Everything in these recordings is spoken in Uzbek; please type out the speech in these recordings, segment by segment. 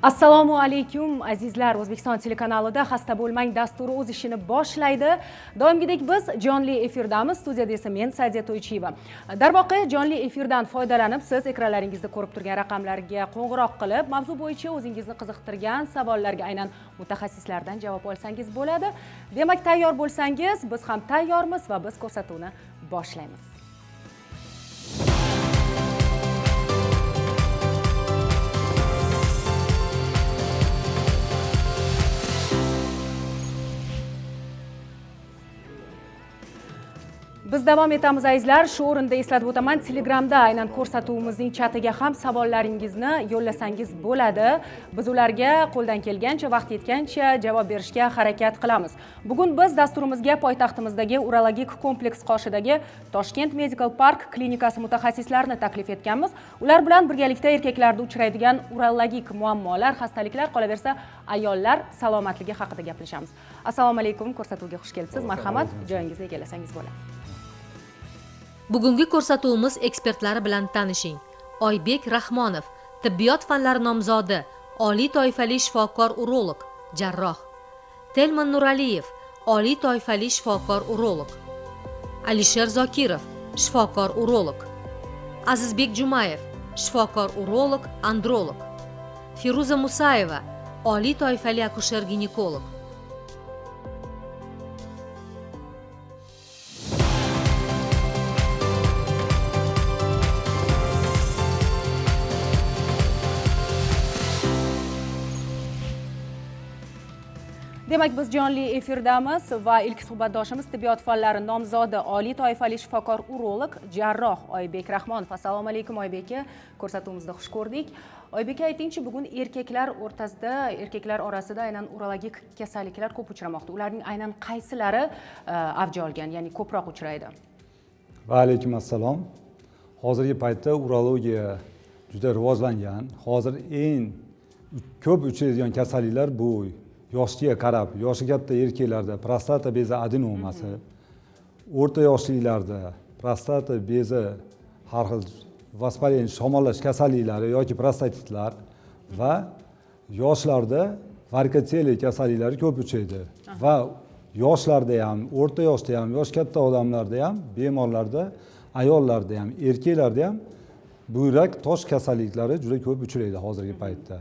Assalomu alaykum, azizlar. O'zbekiston telekanalida "Xasta bo'lmang" dasturi o'z ishini boshlaydi. Doimgidek biz jonli efirdamiz. Studiyada esa men, Sa'diya To'ychiyeva. Darvoqe, jonli efirdan foydalanib, siz ekranlaringizda ko'rib turgan raqamlarga qo'ng'iroq qilib, mavzu bo'yicha o'zingizni qiziqtirgan savollarga aynan mutaxassislardan javob olsangiz bo'ladi. Demak, tayyor bo'lsangiz, biz ham tayyormiz va biz ko'rsatuvni boshlaymiz. Biz davom etamiz, azizlar. Shu o'rinda eslatib o'taman, Telegramda aynan ko'rsatuvimizning chatiga ham savollaringizni yo'llasangiz bo'ladi. Biz ularga qo'ldan kelgancha, vaqt yetgancha javob berishga harakat qilamiz. Bugun biz dasturimizga poytaxtimizdagi urologik kompleks qoshidagi Toshkent Medical Park klinikasi mutaxassislarini taklif etganmiz. Ular bilan birgalikda erkaklarda uchraydigan urologik muammolar, xastaliklar, qolaversa, ayollar salomatligi haqida gaplashamiz. Assalomu alaykum, ko'rsatuvga xush kelibsiz. Marhamat, joyingizni egallasangiz bo'ladi. Bugungi ko'rsatuvimiz ekspertlari bilan tanishing. Oybek Rahmonov, tibbiyot fanlari nomzodi, oliy toifali shifokor urolog, jarroh. Telman Nuraliyev, oliy toifali shifokor urolog. Alisher Zokirov, shifokor urolog. Azizbek Jumayev, shifokor urolog, androlog. Feruza Musayeva, oliy toifali akusher ginekolog. Demak, biz jonli efirdamiz va ilk suhbatdoshimiz tibbiyot fanlari nomzodi, oliy toifali shifokor urolog, jarroh Oybek Rahmonov. Assalomu alaykum, Oybek aka, ko'rsatuvimizda xush ko'rdik. Oybek aka, aytingchi, bugun erkaklar o'rtasida, erkaklar orasida aynan urologik kasalliklar ko'p uchramoqda. Ularning aynan qaysilari avj olgan, ya'ni ko'proq uchraydi? Va alaykum assalom. Hozirgi paytda urologiya juda rivojlangan. Hozir eng ko'p uchraydigan kasalliklar bu yoshga qarab yoshi katta erkaklarda prostata bezi adenomasi, o'rta yoshlilarda prostata bezi har xil воспаление, shamollash kasalliklari yoki prostatitlar va yoshlarda varikotseliya kasalliklari ko'p uchraydi. Va yoshlarda ham, o'rta yoshda ham, yoshi katta odamlarda ham, bemorlarda, ayollarda ham, erkaklarda ham buyrak tosh kasalliklari juda ko'p uchraydi hozirgi paytda.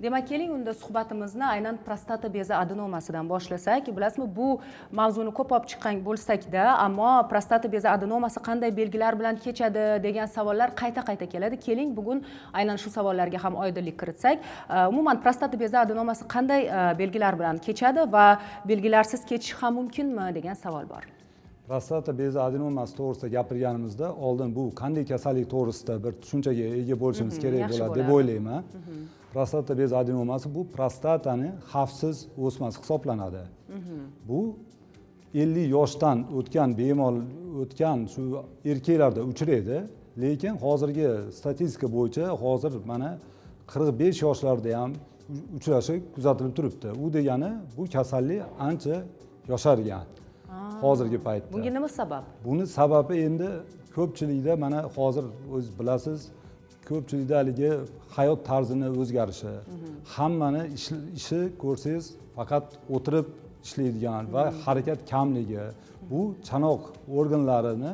Demak, keling, unda suhbatimizni aynan prostata bezi adenomasidan boshlasak. Bilasizmi, bu mavzuni ko'p olib chiqqan bo'lsakda, ammo prostata bezi adenomasi qanday belgilar bilan kechadi degan savollar qayta qayta keladi. Keling, bugun aynan shu savollarga ham oydinlik kiritsak. Umuman, prostata bezi adenomasi qanday belgilar bilan kechadi va belgilarsiz kechishi ham mumkinmi degan savol bor. Prostata bezi adenomasi to'g'risida gapirganimizda oldin bu qanday kasallik to'g'risida bir tushunchaga ega bo'lishimiz kerak yaxshi bo'ladi deb bo'lardi. o'ylayman. Prostata bezi adenomasi bu prostatani xavfsiz o'smasi hisoblanadi. Bu 50 yoshdan o'tgan bemor, o'tgan shu erkaklarda uchraydi, lekin hozirgi statistika bo'yicha hozir mana 45 yoshlarda ham uchrashi kuzatilib turibdi. U degani bu kasallik ancha yoshargan hozirgi paytda. Bunga nima sabab? Buni sababi endi ko'pchilikda, mana hozir o'zingiz bilasiz, ko'pchilikda haligi hayot tarzini o'zgarishi, hammani ishi ko'rsangiz, faqat o'tirib ishlaydigan va harakat kamligi, bu chanoq organlarini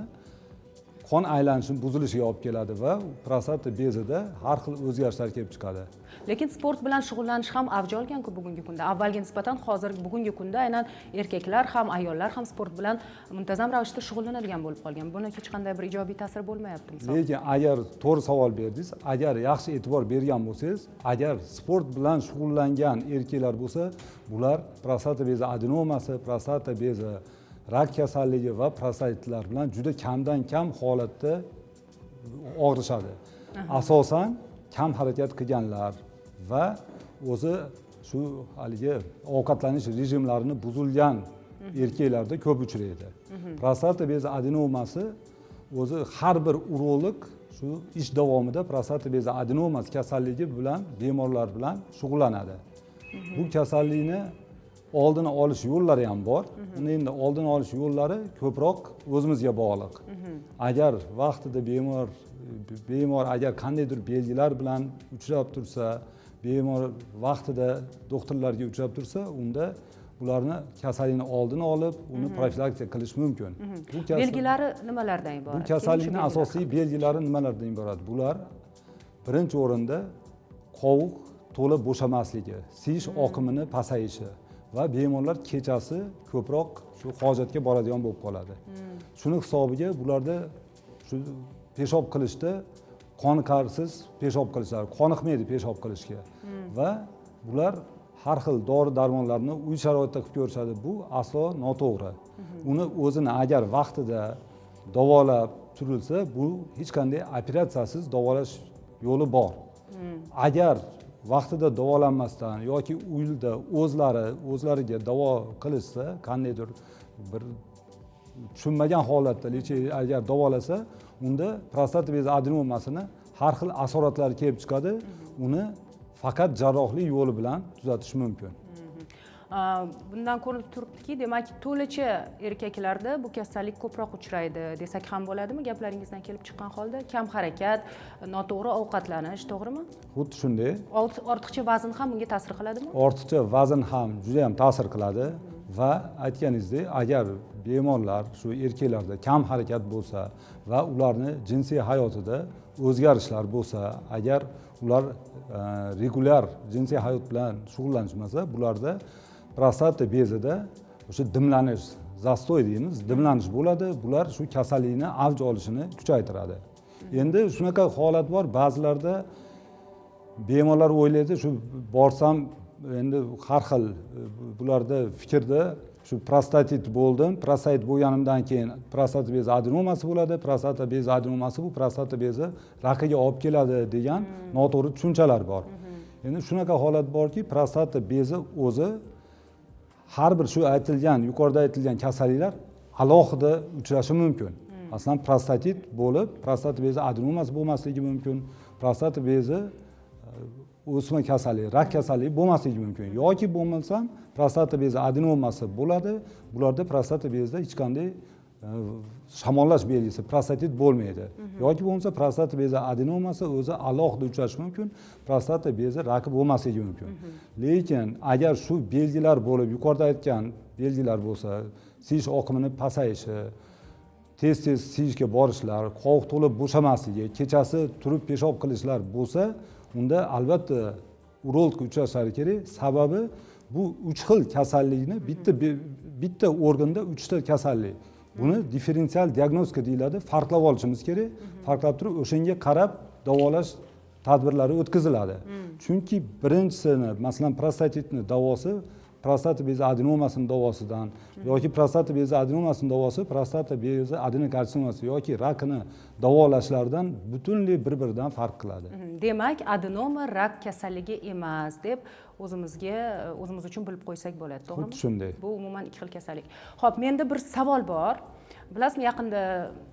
qon aylanishini buzilishiga olib keladi va prostata bezida har xil o'zgarishlar kelib chiqadi. Lekin sport bilan shug'ullanish ham avj olgan-ku bugungi kunda. Avvalga nisbatan hozir, bugungi kunda aynan erkaklar ham, ayollar ham sport bilan muntazam ravishda shug'ullanadigan bo'lib qolgan. Buni hech qanday bir ijobiy ta'siri bo'lmayapti, misol? Lekin agar, to'g'ri savol berdingiz, agar yaxshi e'tibor bergan bo'lsangiz, agar sport bilan shug'ullangan erkaklar bo'lsa, bular prostata bezi adenomasi, prostata bezi rak kasalligi va prostatitlar bilan juda kamdan kam holatda og'rishadi. Asosan kam harakat qilganlar va o'zi shu haligi ovqatlanish rejimlarini buzilgan erkaklarda ko'p uchraydi. Prostata bezi adenomasi o'zi har bir urolog shu ish davomida prostata bezi adenomasi kasalligi bilan bemorlar bilan shug'ullanadi. Bu kasallikni oldini olish yo'llari ham bor. Uni endi oldini olish yo'llari ko'proq o'zimizga bog'liq. Agar vaqtida bemor agar qandaydir belgilar bilan uchrab tursa bemor vaqtida doktorlarga uchrab tursa, unda ularni kasallikni oldini olib, uni profilaktika qilish mumkin. Belgilari nimalardan iborat? Bu kasallikning asosiy belgilari nimalardan iborat? Bular birinchi o'rinda qovuq to'la bo'shamasligi, siyish oqimini pasayishi va bemorlar kechasi ko'proq shu hojatga boradigan bo'lib qoladi. Shuni hisobiga bularda shu peshob qilishda qoniqarsiz peshob qilishlar, qoniqmaydi peshob qilishga va bular har xil dori darmonlarni uy sharoitida qilib ko'rishadi. Bu aslo noto'g'ri. Uni o'zini agar vaqtida davolab turilsa, bu hech qanday operatsiyasiz davolash yo'li bor. Agar vaqtida davolanmasdan yoki uyda o'zlariga davo qilishsa, qandaydir bir tushunmagan holatda agar davolasa, unda prostata bezi adenomasini har xil asoratlari kelib chiqadi. Uni faqat jarrohlik yo'li bilan tuzatish mumkin. Bundan ko'rinib turibdiki, demak, to'lacha erkaklarda bu kasallik ko'proq uchraydi desak ham bo'ladimi? Gaplaringizdan kelib chiqqan holda kam harakat, noto'g'ri ovqatlanish, to'g'rimi? Xuddi shunday. Ortiqcha vazn ham bunga ta'sir qiladimi? Ortiqcha vazn ham juda ham ta'sir qiladi va aytganingizdek, agar bemorlar shu erkaklarda kam harakat bo'lsa va ularni jinsiy hayotida o'zgarishlar bo'lsa, agar ular regulyar jinsiy hayot bilan shug'ullanishmasa, bularda prostata bezida o'sha dimlanish, zastoy deymiz, dimlanish bo'ladi. Bular shu kasallikni avj olishini kuchaytiradi. Endi shunaqa holat bor, ba'zilarda bemorlar o'ylaydi, shu borsam endi har xil bularda fikrda shu prostatit bo'ldim, prostatit bo'lganimdan keyin prostata bezi adenomasi bo'ladi, prostata bezi adenomasi bu prostata bezi rakiga olib keladi degan noto'g'ri tushunchalar bor. Endi shunaqa holat borki, prostata bezi o'zi har bir shu aytilgan, yuqorida aytilgan kasalliklar alohida uchrashi mumkin. Masalan, prostatit bo'lib, prostata bezi adenomasi bo'lmasligi mumkin, prostata bezi o'sma kasalligi, rak kasalligi bo'lmasligi mumkin yoki bo'lmasam prostata bezi adenomasi bo'ladi. Bularda prostata bezida hech qanday shamollash belgisi, prostatit bo'lmaydi. Yoki bo'lmasa prostata bezi adenomasi o'zi alohida uchrashi mumkin, prostata bezi raki bo'lmasligi mumkin. Lekin agar shu belgilar bo'lib, yuqorida aytgan belgilar bo'lsa, siyish oqimini pasayishi, tez-tez siyishga borishlar, qovuq to'lib bo'shamasligi, kechasi turib peshob qilishlar bo'lsa, unda albatta urologga uchrashlari kerak. Sababi bu uch xil kasallikni bitta organda uchta kasallik. Buni differensial diagnostika deyiladi, farqlab olishimiz kerak. Farqlab turib o'shanga qarab davolash tadbirlari o'tkaziladi. Chunki birinchisini, masalan, prostatitni davosi prostata bezi adenomasini davosidan yoki prostata bezi adenomasini davosi prostata bezi adenokarsinomasi yoki rakini davolashlardan butunlay bir-biridan farq qiladi. Demak, adenoma rak kasalligi emas deb o'zimiz uchun bilib qo'ysak bo'ladi, to'g'rimi? Xuddi shunday. Bu umuman ikki xil kasallik. Xo'p, menda bir savol bor. Bilasizmi, yaqinda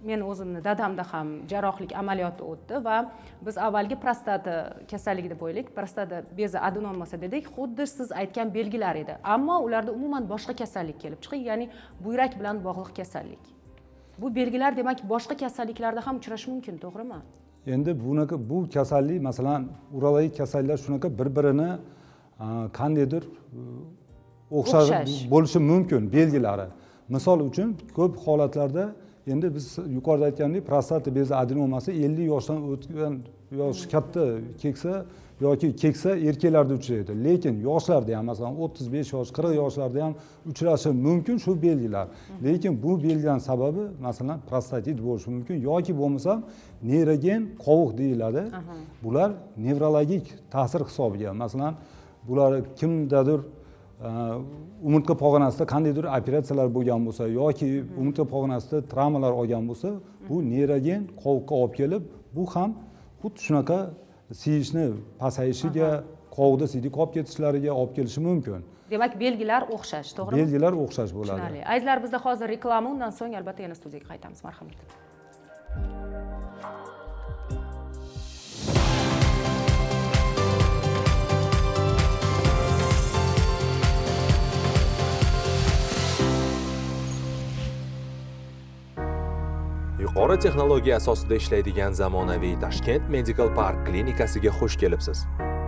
men o'zimni dadamda ham jarrohlik amaliyoti o'tdi va biz avvalgi prostata kasalligi deb o'yladik, prostata bezi adenomasi dedik, xuddi siz aytgan belgilar edi. Ammo ularda umuman boshqa kasallik kelib chiqdi, ya'ni buyrak bilan bog'liq kasallik. Bu belgilar demak boshqa kasalliklarda ham uchrashi mumkin, to'g'rimi? Endi bu kasallik, masalan, urologik kasalliklar shunaqa bir-birini qandaydir o'xshash bo'lishi mumkin belgilari. Misol uchun ko'p holatlarda endi biz yuqorida aytgandek prostata bezi adenomasi 50 yoshdan o'tgan yosh katta keksa yoki keksa erkaklarda uchraydi. Lekin yoshlarda ham, masalan, 35 yosh, 40 yoshlarda ham uchrashi mumkin shu belgilar. Lekin bu belgilarning sababi, masalan, prostatit bo'lishi mumkin yoki bo'lmasa neyrogen qovuq deyiladi. Bular nevrologik ta'sir hisobiga, masalan, bular kimdadir umurtqa pog'onasida qandaydir operatsiyalar bo'lgan bo'lsa yoki umurtqa pog'onasida travmalar olgan bo'lsa, bu neyrogen qovuqqa olib kelib, bu ham xuddi shunaqa siyishni pasayishiga, qovuqda siydik qolib ketishlariga olib kelishi mumkin. Demak, belgilar o'xshash, to'g'rimi? Belgilar o'xshash bo'ladi. Tushunarli. Azizlar, bizda hozir reklama, undan so'ng albatta yana studiyaga qaytamiz. Marhamat. Yuqori texnologiya asosida ishlaydigan zamonaviy Tashkent Medical Park klinikasiga xush kelibsiz.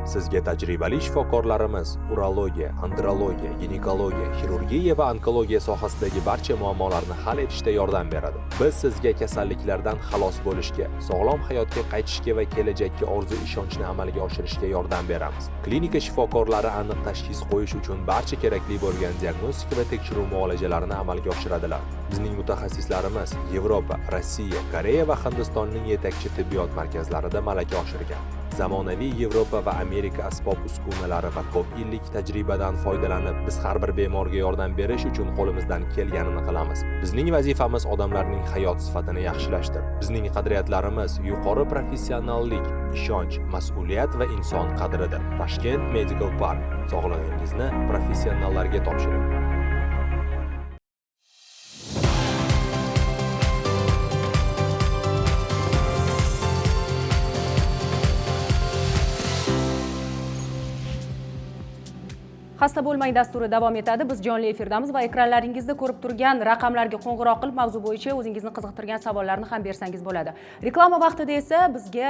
Sizga tajribali shifokorlarimiz urologiya, andrologiya, ginekologiya, xirurgiya va onkologiya sohasidagi barcha muammolarni hal etishda yordam beradi. Biz sizga kasalliklardan xalos bo'lishga, sog'lom hayotga qaytishga va kelajakka orzu ishonchni amalga oshirishga yordam beramiz. Klinika shifokorlari aniq tashxis qo'yish uchun barcha kerakli bo'lgan diagnostika va tekshiruv muolajalarini amalga oshiradilar. Bizning mutaxassislarimiz Yevropa, Rossiya, Koreya va Hindistonning yetakchi tibbiyot markazlarida malaka oshirgan. Zamonaviy Yevropa va Amerika asbob-uskunalari va ko'p yillik tajribadan foydalanib, biz har bir bemorga yordam berish uchun qo'limizdan kelganini qilamiz. Bizning vazifamiz odamlarning hayot sifatini yaxshilashdir. Bizning qadriyatlarimiz yuqori professionallik, ishonch, mas'uliyat va inson qadridir. Tashkent Medical Park. Sog'lig'ingizni professionallarga topshiring. Xasta bo'lmang dasturi davom etadi. Biz jonli efirdamiz va ekranlaringizda ko'rib turgan raqamlarga qo'ng'iroq qilib, mavzu bo'yicha o'zingizni qiziqtirgan savollarni ham bersangiz bo'ladi. Reklama vaqtida esa bizga,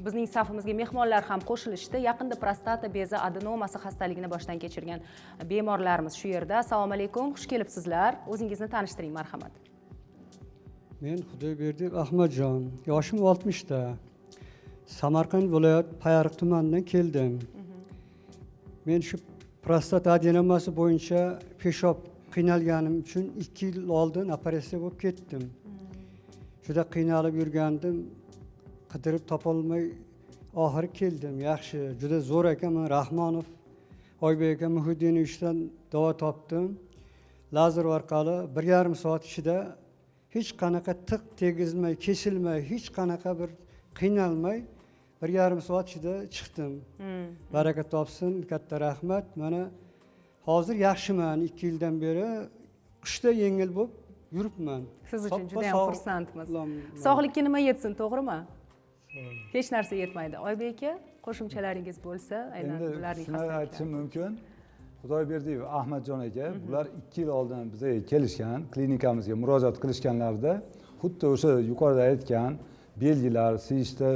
bizning safimizga mehmonlar ham qo'shilishdi. Yaqinda prostata bezi adenomasi xastaligini boshdan kechirgan bemorlarimiz shu yerda. Assalomu alaykum, xush kelibsizlar. O'zingizni tanishtiring, marhamat. Men Xudoyberdiyev Ahmadjon, yoshim 60 ta. Samarqand viloyat Payariq tumanidan keldim. Men shu prostata adenomasi bo'yicha peshob qiynalganim uchun 2 yil oldin operatsiya bo'lib ketdim. Juda qiynalib yurgandim, qidirib topolmay oxiri keldim. Yaxshi, juda zo'r ekan. Men Rahmonov Oybek aka Muhiddinovichdan davo topdim. Lazer orqali 1,5 soat ichida hech qanaqa tiq tegizmay, kesilmay, hech qanaqa bir qiynalmay 1,5 soat ichida chiqdim. Baraka topsin, katta rahmat. Mana hozir yaxshiman, 2 yildan beri qishda yengil bo'lib yuribman. Siz uchun Soppa juda ham sog' xursandmiz. lom- Sog'likka nima yetsin, to'g'rimi? Hech narsa yetmaydi. Oybek aka, qo'shimchalaringiz bo'lsa, aynan Endi bularning shuni xastaliklari. Aytishim mumkin. Xudoyberdiyev Ahmadjon aka, bular 2 yil oldin bizga kelishgan, klinikamizga murojaat qilishganlarida xuddi o'sha yuqorida aytgan belgilar, siyishda,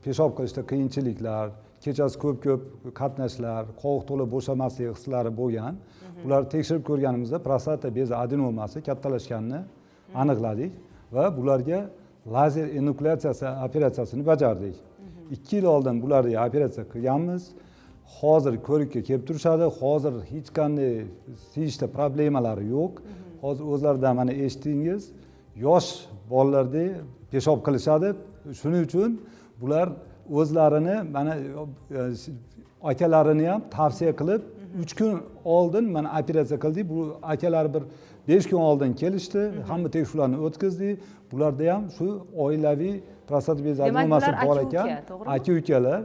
peshob qilishda qiyinchiliklar, kechasi ko'p ko'p qatnashlar, qovoq to'la bo'shamaslik hislari bo'lgan. Bularni tekshirib ko'rganimizda prostata bezi adenomasi kattalashganini aniqladik va bularga lazer enukleatsiyasi operatsiyasini bajardik. 2 yil oldin bularga operatsiya qilganmiz. Hozir ko'rikka kelib turishadi. Hozir hech qanday siyishda problemalari yo'q. Hozir o'zlaridan mana eshitdingiz, yosh bolalardek peshob qilishadi. Shuning uchun bular o'zlarini mana akalarini ham tavsiya qilib, 3 kun oldin mana operatsiya qildik. Bu akalar bir 5 kun oldin kelishdi, hamma tekshiruvlarni o'tkazdik. Bularda ham shu oilaviy prostata bezi Demak, adenomasi bular bor aka ekan. uka, to'g'rimi? Aka ukalar.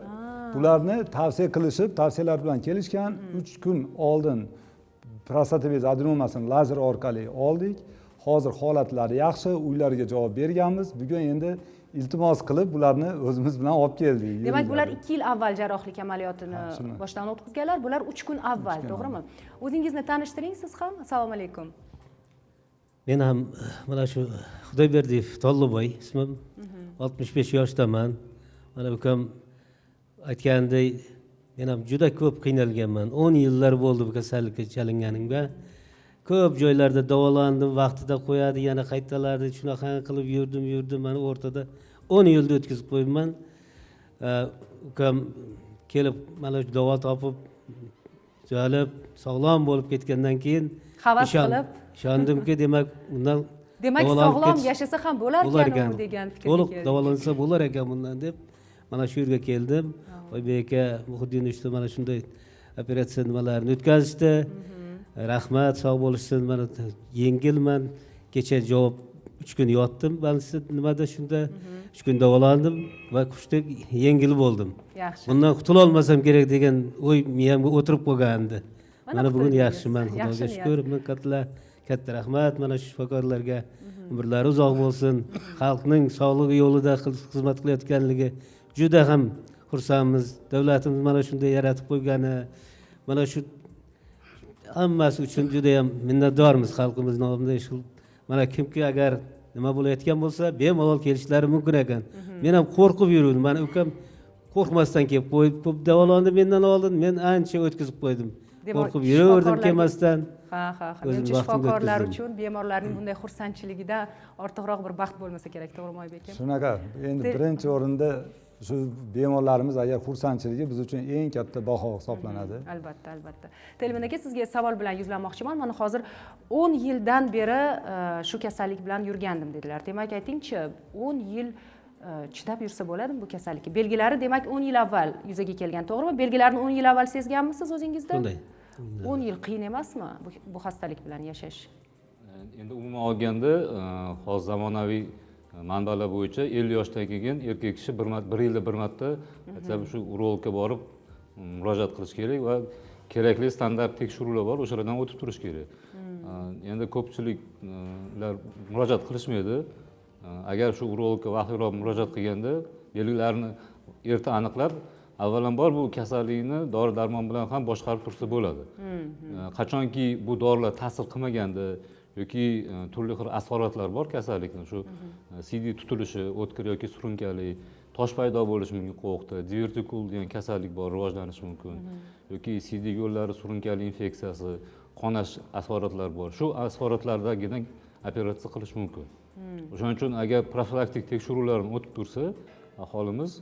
Bularni tavsiya qilishib, tavsiyalar bilan kelishgan. 3 kun oldin prostata bezi adenomasini lazer orqali oldik. Hozir holatlari yaxshi, uylariga javob berganmiz. Bugun endi iltimos qilib bularni o'zimiz bilan olib keldik. Demak, bular Yuringlar. 2 yil avval jarrohlik amaliyotini Ha, shuni. boshdan o'tkazganlar, bular 3 kun avval, 3 kun. To'g'rimi? O'zingizni tanishtiring siz ham. Assalomu alaykum. Men ham mana shu Xudoyberdiyev Tolliboy ismim, 65 yoshdaman. Mana ukam aytganidek, men ham juda ko'p qiynalganman. 10 yillar bo'ldi bu kasallikka chalinganimga. Ko'p joylarda davolandim, vaqtida qo'yadi, yana qaytalardi. Shunaqa qilib yurdim, yurdim, mana o'rtada 10 yilni o'tkazib qo'yibman. Ukam kelib mana shu davo topib, tuzalib, sog'lom bo'lib ketgandan keyin Havas qilib. Ishondimki, demak, bundan Demak, davolanib sog'lom yashasa ham bo'lar bo'lar ekan ekan. u degan fikrga To'liq keldik. davolansa bo'lar ekan bundan deb mana shu yerga keldim. Oybek aka Muhiddinovичni mana shunday operatsiya nimalarini o'tkazishdi. Rahmat, sog' bo'lishsin. Mana yengilman. Kecha javob 3 kun yotdim больница nimada, shunda 3 kun davolandim va xushdek yengil bo'ldim. Yaxshi. Bundan qutula olmasam kerak degan o'y miyamga o'tirib qolgandi. Mana Mana bugun qutildingiz. yaxshiman, Yaxshi Xudoga niyat. shukur. Ming qatla katta rahmat mana shu shifokorlarga. Umrlari uzoq bo'lsin. Xalqning sog'lig'i yo'lida xizmat qilayotganligi juda ham xursandmiz. Davlatimiz mana shunday yaratib qo'ygani, mana shu hammasi uchun juda ham minnatdormiz xalqimiz nomidan. Shu mana kimki agar nima bo'layotgan bo'lsa, bemalol kelishlari mumkin ekan. Men ham qo'rqib yuruvdim. Mana ukam Qo'rqmasdan kelib qo'yib, ko'p davolandi mendan oldin. Men ancha o'tkazib qo'ydim. Demak, Qo'rqib yuraverdim kelmasdan. Ha ha ha O'zim Menimcha, vaqtimda shifokorlar o'tkazdim. uchun bemorlarning bunday xursandchiligidan ortiqroq bir baxt bo'lmasa kerak, to'g'rimi, Oybek aka? Shunaqa endi, birinchi o'rinda shu bemorlarimiz agar xursandchiligi biz uchun eng katta baho hisoblanadi. Albatta, albatta. Telman aka, sizga savol bilan yuzlanmoqchiman. Mana hozir 10 yildan beri shu kasallik bilan yurgandim dedilar. Demak, aytingchi, 10 yil chidab yursa bo'ladimi bu kasallikka? Belgilari, demak, 10 yil avval yuzaga kelgan, to'g'rimi? Belgilarni 10 yil avval sezganmisiz o'zingizda? Shunday. 10 yil qiyin emasmi bu xastalik bilan yashash? Endi umuman olganda, hozir zamonaviy manbalar bo'yicha 50 yoshdan keyin erkak kishi bir marta, bir yilda bir marta хотя бы shu urologga borib murojaat qilish kerak va kerakli standart tekshiruvlar bor, o'shalardan o'tib turish kerak. Endi ko'pchiliklar murojaat qilishmaydi. Agar shu urologga vaqtliroq murojaat qilganda, belgilarni erta aniqlab, avvalambor bu kasallikni dori darmon bilan ham boshqarib tursa bo'ladi. Qachonki bu dorilar ta'sir qilmaganda yoki turli xil asoratlar bor kasallikni, shu siydik tutilishi, o'tkir yoki surunkali tosh paydo bo'lishi mumkin qovoqda, divertikul degan kasallik bor, rivojlanishi mumkin yoki siydik yo'llari surunkali infeksiyasi, qonash asoratlari bor, shu asoratlardagina operatsiya qilish mumkin. O'shaning uchun agar profilaktik tekshiruvlarni o'tib tursa aholimiz,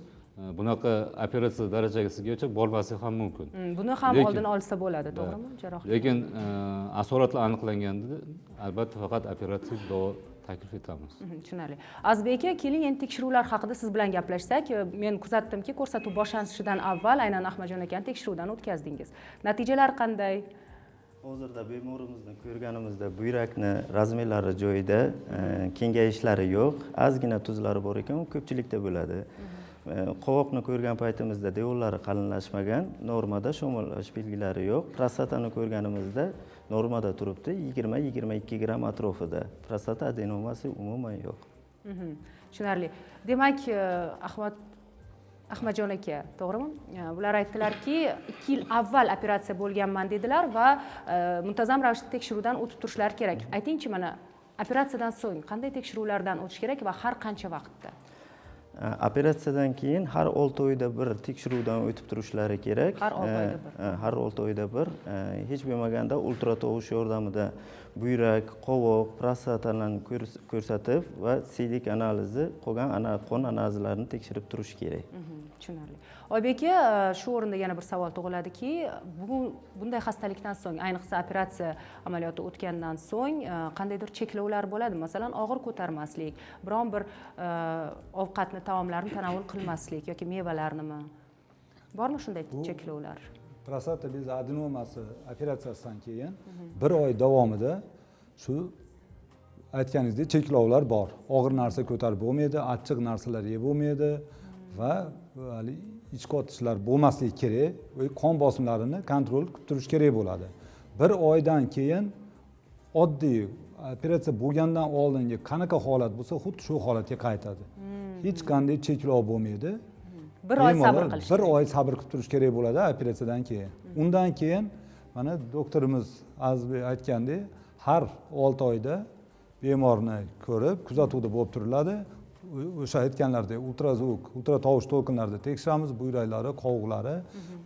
bunaqa operatsiya darajasigacha bormasligi ham mumkin. Buni ham oldini olsa bo'ladi, to'g'rimi, jarrohlik? Lekin asoratlar aniqlanganda, albatta, faqat operatsiya davo taklif etamiz. Tushunarli. Azizbek aka, keling, endi tekshiruvlar haqida siz bilan gaplashsak. Men kuzatdimki, ko'rsatuv boshlanishidan avval aynan Ahmadjon akani tekshiruvdan o'tkazdingiz. Natijalar qanday? Hozirda bemorimizni ko'rganimizda buyrakni размер lari joyida, kengayishlari yo'q, ozgina tuzlari bor ekan, u ko'pchilikda bo'ladi. Qovoqni ko'rgan paytimizda devorlari qalinlashmagan, normada, shamollash belgilari yo'q. Prostatani ko'rganimizda normada turibdi, 20-22 gramm atrofida. Prostata adenomasi umuman yo'q. Tushunarli. Demak, Ahmadjon aka, to'g'rimi? Bular aytdilarki, 2 yil avval operatsiya bo'lganman dedilar va muntazam ravishda tekshiruvdan o'tib turishlari kerak. Aytingchi, mana operatsiyadan so'ng qanday tekshiruvlardan o'tish kerak va har qancha vaqtda? Operatsiyadan keyin har 6 oyda bir tekshiruvdan o'tib turishlari kerak. Har 6 oyda bir. Har 6 oyda bir. Hech bo'lmaganda ultratovush yordamida buyrak, qovoq, prostatalarni ko'rsatib va siydik analizi, qolgan qon analizlarini tekshirib turish kerak. Tushunarli. Oybek aka, shu o'rinda yana bir savol tug'iladiki, bu bunday xastalikdan so'ng, ayniqsa operatsiya amaliyoti o'tgandan so'ng qandaydir cheklovlar bo'ladi? Masalan, og'ir ko'tarmaslik, biron bir ovqatni, taomlarni tanovul qilmaslik yoki mevalarnimi, bormi shunday cheklovlar? Prostata bezi adenomasi operatsiyasidan keyin bir oy davomida shu aytganingizdek cheklovlar bor. Og'ir narsa ko'tarib bo'lmaydi, achchiq narsalar yeb bo'lmaydi va haligi ich qotishlar bo'lmasligi kerak va qon bosimlarini контроль qilib turish kerak bo'ladi. Bir oydan keyin oddiy operatsiya bo'lgandan oldingi qanaqa holat bo'lsa, xuddi shu holatga qaytadi, hech qanday cheklov bo'lmaydi. Bir oy sabr Bemalol qilish bir kerak. oy sabr qilib turish kerak bo'ladi operatsiyadan keyin. Undan keyin mana doktorimiz Azizbek aytgandek, har 6 oyda bemorni ko'rib, kuzatuvda bo'lib turiladi. O'sha aytganlaridek ultrazvuk, ultratovush to'lqinlarida tekshiramiz buyraklari, qovoqlari,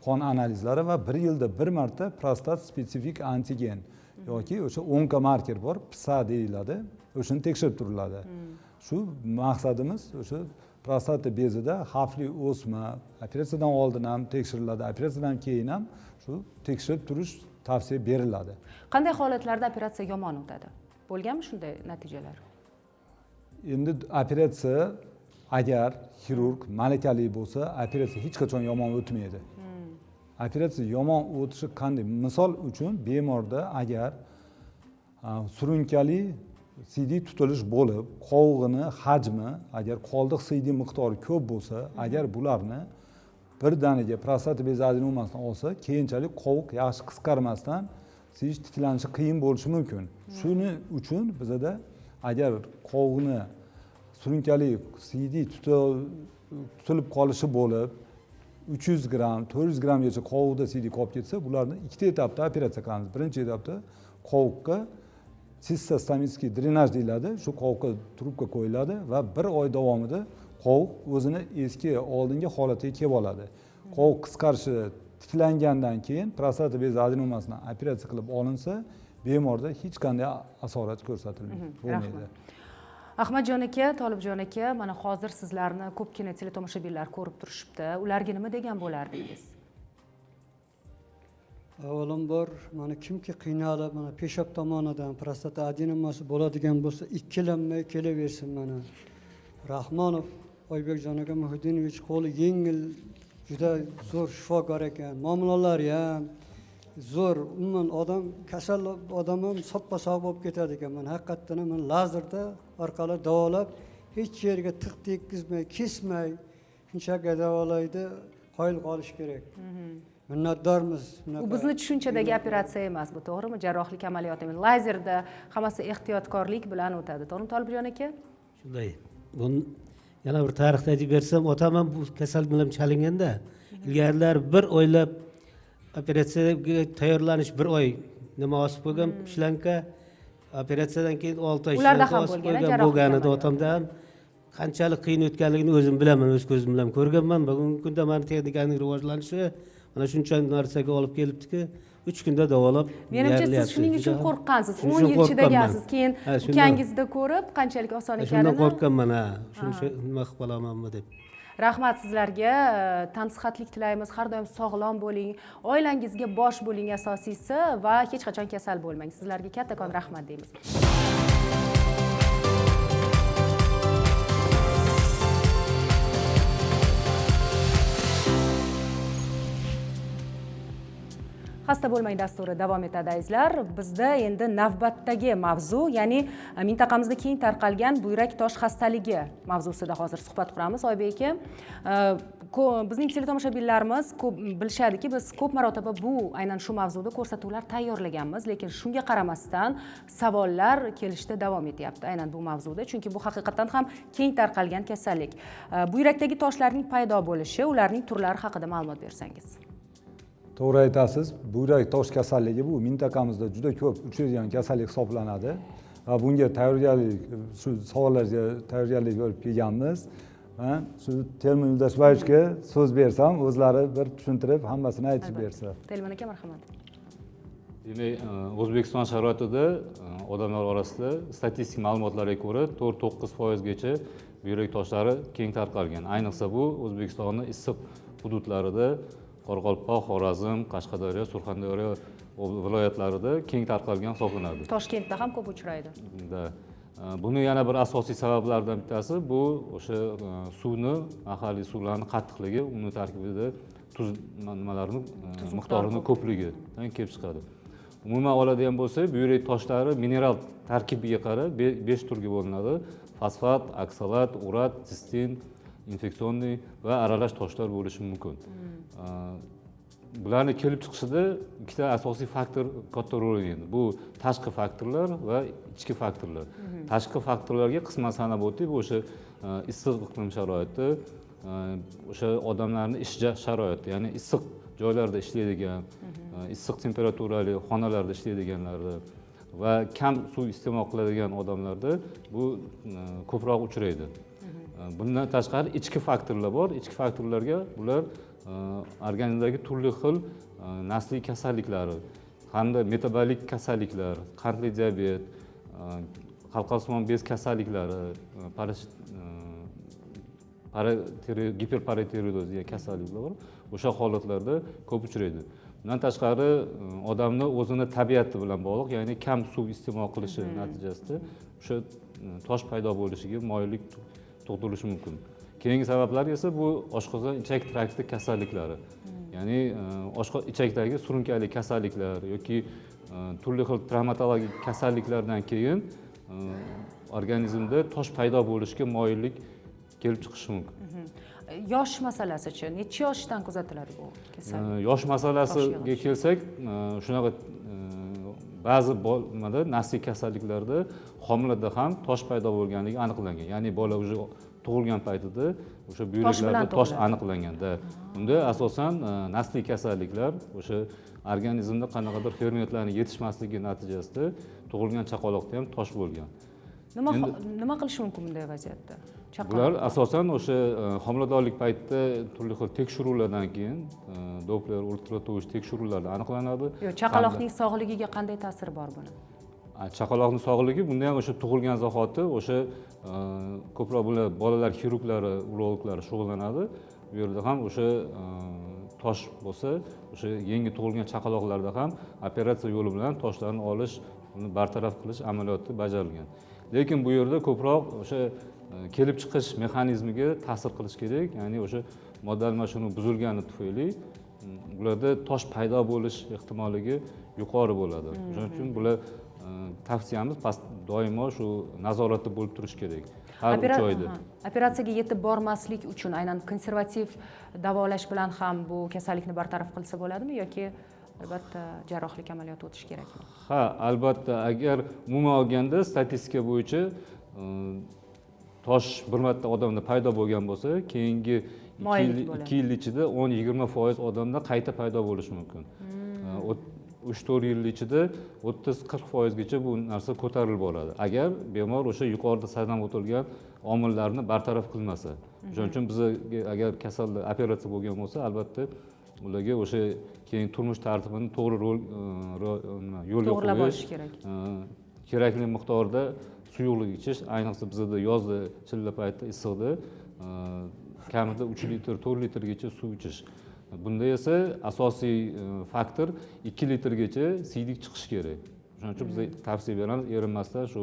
qon analizlari va bir yilda bir marta prostat spetsifik antigen yoki o'sha onkomarker bor, PSA deyiladi, o'shani tekshirib turiladi. Shu maqsadimiz o'sha prostata bezida xavfli o'sma operatsiyadan oldin ham tekshiriladi, operatsiyadan keyin ham shu tekshirib turish tavsiya beriladi. Qanday holatlarda operatsiya yomon o'tadi? Bo'lganmi shunday natijalar? Endi operatsiya, agar xirurg malakali bo'lsa, operatsiya hech qachon yomon o'tmaydi. Operatsiya yomon o'tishi qanday? Misol uchun, bemorda agar surunkali siydik tutilish bo'lib, qovug'ini hajmi, agar qoldiq siydik miqdori ko'p bo'lsa, agar bularni birdaniga prostata bezi adenomasini olsa, keyinchalik qovuq yaxshi qisqarmasdan siydik tiklanishi qiyin bo'lishi mumkin. Shuning uchun bizada agar qovuqni surunkali siydik tutilib qolishi bo'lib, 300 gramm, 400 grammgacha qovuqda siydik qolib ketsa, bularni ikkita etapda operatsiya qilamiz. Birinchi etapda qovuqqa систостомический drenaj deyiladi, shu qovuqqa trubka qo'yiladi va bir oy davomida Qovoq o'zini eski oldingi holatiga kelib oladi. Qovoq qisqarishi tiklangandan keyin prostata bezi adenomasini operatsiya qilib olinsa, bemorda hech qanday asorat ko'rsatilmaydi, bo'lmaydi. Ahmadjon aka, Tolibjon aka, mana hozir sizlarni ko'pgina teletomoshabinlar ko'rib turishibdi. Ularga nima degan bo'lardingiz? Avvalambor, mana kimki qiynalib, mana peshob tomonidan prostata adenomasi bo'ladigan bo'lsa, ikkilanmay kelaversin mana. Rahmonov Oybekjon aka Muhiddinovich qo'li yengil, juda zo'r shifokor ekan. Muomalalari ham zo'r. Umuman odam kasal odam ham soppa sog' bo'lib ketadi ekan. Mana haqiqatdan ham mana lazerda orqali davolab, hech yerga tiq tekkizmay, kesmay shunchaki davolaydi. Qoyil qolish kerak. Minnatdormiz. U bizni tushunchadagi operatsiya emas bu, to'g'rimi? Jarrohlik amaliyoti emas. Lazerda hammasi ehtiyotkorlik bilan o'tadi. To'g'rimi, Tolibjon aka? Shunday. Buni yana bir tarixni aytib bersam, otam ham bu kasal bilan chalinganda ilgarilar bir oylab operatsiyaga tayyorlanish, bir oy nima osib qo'ygan shlanka, operatsiyadan keyin 6 oy Ularda shlanka ham osib bo'lgan, qo'ygan jarrohlik bo'lgan edi amaliyoti. Otamda ham. Qanchalik qiyin o'tganligini o'zim bilaman, o'z ko'zim bilan ko'rganman. Bugungi kunda mana texnikaning rivojlanishi mana shuncha narsaga olib kelibdiki, 3 kunda davolab Menimcha, siz berilmayapti. shuning uchun Juda- qo'rqqansiz. Shuning 10 uchun yil qo'rqqanman. chidagansiz. Keyin Ha, shundan- ukangizda ko'rib qanchalik oson Ha, shundan ekanini. qo'rqqanman, ha. Shuncha nima qilib qolamanmi deb. Rahmat sizlarga, tansihatlik tilaymiz. Har doim sog'lom bo'ling, oilangizga bosh bo'ling asosiysi va hech qachon kasal bo'lmang. Sizlarga kattakon rahmat deymiz. Xasta bo'lmang dasturi davom etadi azizlar. Bizda endi navbatdagi mavzu, ya'ni mintaqamizda keng tarqalgan buyrak tosh xastaligi mavzusida hozir suhbat quramiz. Oybek aka, bizning teletomoshabinlarimiz ko'p bilishadiki, biz ko'p marotaba bu aynan shu mavzuda ko'rsatuvlar tayyorlaganmiz, lekin shunga qaramasdan savollar kelishda davom etyapti aynan bu mavzuda, chunki bu haqiqatan ham keng tarqalgan kasallik. Buyrakdagi toshlarning paydo bo'lishi, ularning turlari haqida ma'lumot bersangiz. To'g'ri aytasiz, buyrak tosh kasalligi bu mintaqamizda juda ko'p uchraydigan kasallik hisoblanadi va bunga tayyorgarlik, shu savollarga tayyorgarlik ko'rib kelganmiz. Ha, shu Telman Yo'ldashboyevichga so'z bersam, o'zlari bir tushuntirib, hammasini aytib bersa. Telman aka, marhamat. Demak, O'zbekiston sharoitida odamlar orasida statistik ma'lumotlarga ko'ra 4-9%gacha buyrak toshlari keng tarqalgan. Ayniqsa bu O'zbekistonning issiq hududlarida, Qoraqalpoq, Xorazm, Qashqadaryo, Surxondaryo viloyatlarida keng tarqalgan hisoblanadi. Toshkentda ham ko'p uchraydi. Da. Buni yana bir asosiy sabablardan bittasi bu o'sha suvni, mahalliy suvlarning qattiqligi, uni tarkibida tuz nimalarni, Tuz miqdori miqdorini ko'p. ko'pligidan kelib chiqadi. Umuman oladigan bo'lsak, buyrak toshlari mineral tarkibiga qarab 5 turga bo'linadi. Fosfat, oksalat, urat, sistin, infeksionniy va aralash toshlar bo'lishi mumkin. Bularni kelib chiqishida ikkita asosiy faktor katta rol o'ynaydi. Bu tashqi faktorlar va ichki faktorlar. Tashqi faktorlarga qisman sanab o'tdik. Bu o'sha issiq iqlim sharoiti, o'sha odamlarning ish sharoiti, ya'ni issiq joylarda ishlaydigan, issiq temperaturali xonalarda ishlaydiganlarda va kam suv iste'mol qiladigan odamlarda bu ko'proq uchraydi. Bundan tashqari ichki faktorlar bor. Ichki faktorlarga bular organizmdagi turli xil nasliy kasalliklari hamda metabolik kasalliklar, qandli diabet, qalqonsimon bez kasalliklari, giperparatiroidoz degan kasalliklar bor. O'sha holatlarda ko'p uchraydi. Bundan tashqari odamni o'zini tabiati bilan bog'liq, ya'ni kam suv iste'mol qilishi natijasida o'sha tosh paydo bo'lishiga moyillik tug'dirishi mumkin. Keyingi sabablar esa bu oshqozon ichak trakti kasalliklari. Ya'ni ichakdagi surunkali kasalliklar yoki turli xil travmatologik kasalliklardan keyin organizmda tosh paydo bo'lishiga moyillik kelib chiqishi mumkin. Yosh masalasichi, necha yoshdan kuzatiladi bu kasallik? Yosh masalasiga Tosh yig'ilishi. kelsak, shunaqa ba'zi nimada nasliy kasalliklarda homilada ham tosh paydo bo'lganligi aniqlangan. Ya'ni bola уже tug'ilgan paytida o'sha Tosh buyraklarda bilan tosh tug'iladi. aniqlanganda. Unda asosan nasliy kasalliklar o'sha organizmda qanaqadir fermentlarning yetishmasligi natijasida tug'ilgan chaqaloqda ham tosh bo'lgan. Nima qilish mumkin bunday vaziyatda? Bular asosan o'sha homiladorlik paytida turli xil tekshiruvlardan keyin Doppler, ultratovush tekshiruvlarda aniqlanadi. Yo'q, chaqaloqning sog'ligiga qanday ta'siri bor buni? Chaqaloqning sog'ligi bunda ham o'sha tug'ilgan zahoti o'sha ko'proq bular bolalar xirurglari, urologlari shug'ullanadi. Bu yerda ham o'sha tosh bo'lsa, o'sha yangi tug'ilgan chaqaloqlarda ham operatsiya yo'li bilan toshlarni olish, uni bartaraf qilish amaliyoti bajarilgan. Lekin bu yerda ko'proq o'sha kelib chiqish mexanizmiga ta'sir qilish kerak, ya'ni o'sha modda almashinuvi buzilgani tufayli bularda tosh paydo bo'lish ehtimolligi yuqori bo'ladi. Shuning uchun bular tavsiyamiz doimo shu nazoratda bo'lib turish kerak har 3 oyda. Operatsiyaga yetib bormaslik uchun aynan konservativ davolash bilan ham bu kasallikni bartaraf qilsa bo'ladimi yoki albatta jarrohlik amaliyoti o'tish kerakmi? Ha, albatta, agar umuman olganda statistika bo'yicha tosh bir marta odamda paydo bo'lgan bo'lsa, keyingi 2 yil ichida 10-20% odamda qayta paydo bo'lishi mumkin. 3-4 yil ichida 30-40%gacha bu narsa ko'tarilib boradi. Agar bemor o'sha yuqorida sanab o'tilgan omillarni bartaraf qilmasa. Shuning uchun bizga agar kasalda operatsiya bo'lgan bo'lsa, albatta ularga o'sha keyin turmush tartibini to'g'ri yo'lga to'g'rilab qo'yish olish kerak. Kerakli miqdorda suyuqlik ichish, ayniqsa bizda yozda chilla paytida issiqda kamida 3 litr, 4 litrgacha suv ichish. Bunda esa asosiy faktor 2 litrgacha siydik chiqishi kerak. Shuning uchun biz tavsiya beramiz, erinmasdan shu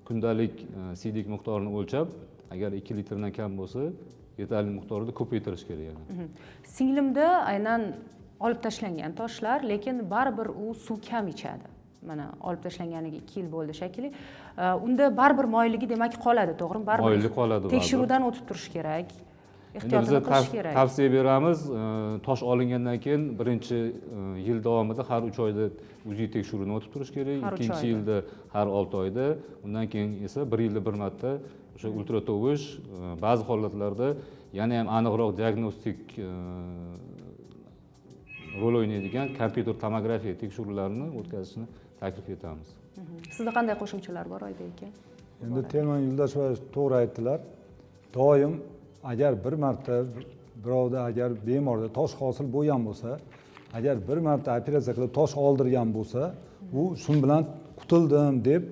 kundalik siydik miqdorini o'lchab, agar 2 litrdan kam bo'lsa, yetarli miqdorda ko'paytirish kerak yana. Singlimda aynan olib tashlangan toshlar, lekin baribir u suv kam ichadi. Mana olib tashlanganiga 2 yil bo'ldi shekilli. Unda baribir moyilligi demak qoladi, to'g'rimi? Baribir moyillik qoladi. Tekshiruvdan o'tib turish kerak. Ehtiyotini qilish kerak. Tavsiya beramiz, tosh olingandan keyin birinchi yil davomida har 3 oyda UZI tekshiruvini o'tib turish kerak, ikkinchi yilda har 6 oyda, undan keyin esa 1 yilda bir marta o'sha ultratovush, ba'zi holatlarda yana ham aniqroq diagnostik rol o'ynaydigan kompyuter tomografiya tekshiruvlarini o'tkazishni taklif etamiz. Sizda qanday qo'shimchalar bor, Oybek aka? Endi Telman Yuldasheva to'g'ri aytdilar. Doim agar bir marta birovda, agar bemorda tosh hosil bo'lgan bo'lsa, agar bir marta operatsiya qilib tosh oldirgan bo'lsa, u shun bilan qutuldim deb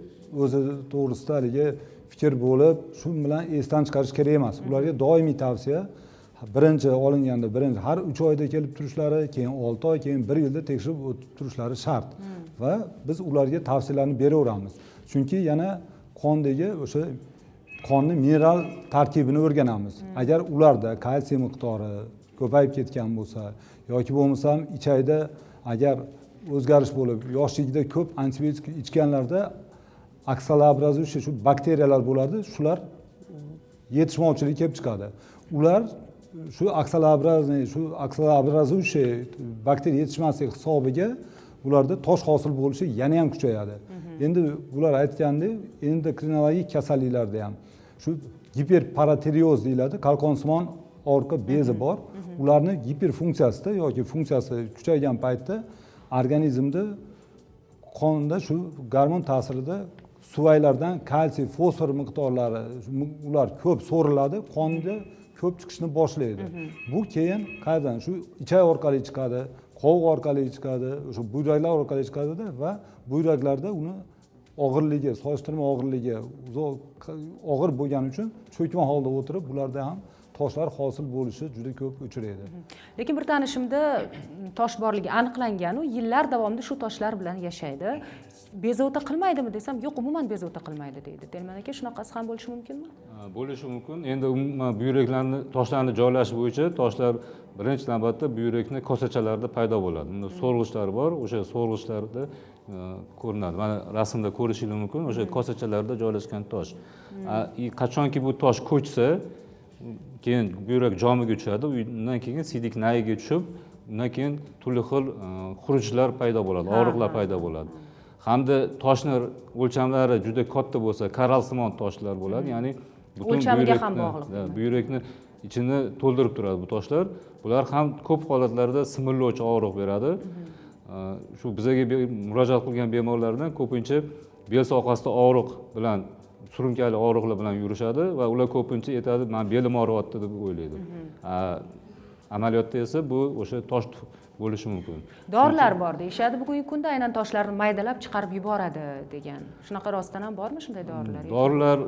o'zi to'g'risida haligi fikr bo'lib, shu bilan esdan chiqarish kerak emas. Ularga doimiy tavsiya, birinchi olinganda birinchi har 3 oyda kelib turishlari, keyin 6 oy, keyin 1 yilda tekshirib o'tib turishlari shart. Va biz ularga tavsiyalarni beraveramiz. Chunki yana qondagi o'sha qonni mineral tarkibini o'rganamiz. Agar ularda kalsiy miqdori ko'payib ketgan bo'lsa yoki bo'lmasam ichakda agar o'zgarish bo'lib, yoshligida ko'p antibiotik ichganlarda оксалообразующий shu bakteriyalar bo'ladi, shular yetishmovchilik kelib chiqadi. Ular shu оксалообразный, shu оксалообразующий bakteriya yetishmasligi hisobiga ularda tosh hosil bo'lishi yana ham kuchayadi. Endi bular aytgandek, endokrinologik kasalliklarda ham shu giperparatireoz deyiladi, qalqonsimon orqa bezi bor. Ularni giperfunksiyasida yoki funksiyasi kuchaygan paytda organizmda qonda shu gormon ta'sirida suvaylardan kalsiy, fosfor miqdorlari ular ko'p so'riladi, qonda ko'p chiqishni boshlaydi. Bu keyin qayerdan shu ichak orqali chiqadi, qovoq orqali chiqadi, o'sha buyraklar orqali chiqadida va buyraklarda uni og'irligi, solishtirma og'irligi uzoq og'ir bo'lgani uchun cho'kma holda o'tirib bularda ham toshlar hosil bo'lishi juda ko'p uchraydi. Lekin bir tanishimda tosh borligi aniqlangan, u yillar davomida shu toshlar bilan yashaydi. Bezovta qilmaydimi desam, yo'q, umuman bezovta qilmaydi deydi. Telman aka, shunaqasi ham bo'lishi mumkinmi? Bo'lishi mumkin. Endi umuman buyraklarni, toshlarni joylashi bo'yicha toshlar birinchi navbatda buyrakni kosachalarida paydo bo'ladi. Bunda so'rg'ichlari bor, o'sha so'rg'ichlalarda ko'rinadi. Mana rasmda ko'rishingiz mumkin, o'sha kosachalarda joylashgan tosh. Qachonki bu tosh ko'chsa, keyin buyrak jomiga tushadi, undan keyin siydik nayiga tushib, undan keyin turli xil xurujlar paydo bo'ladi, og'riqlar paydo bo'ladi. Hamda toshni o'lchamlari juda katta bo'lsa, korallsimon toshlar bo'ladi, ya'ni butun o'lchamiga ham bog'liq. Buyrakni ichini to'ldirib turadi bu toshlar. Bular ham ko'p holatlarda simirlovchi og'riq beradi. Shu bizaga murojaat qilgan bemorlardan ko'pincha bel sohasida og'riq bilan Surunkali og'riqlar bilan yurishadi va ular ko'pincha aytadi, man belim og'riyapti deb o'ylaydi. Amaliyotda esa bu o'sha tosh bo'lishi mumkin. Dorilar bor deyishadi bugungi kunda, aynan toshlarni maydalab chiqarib yuboradi degan. Shunaqa rostdan ham bormi shunday dorilar? Dorilar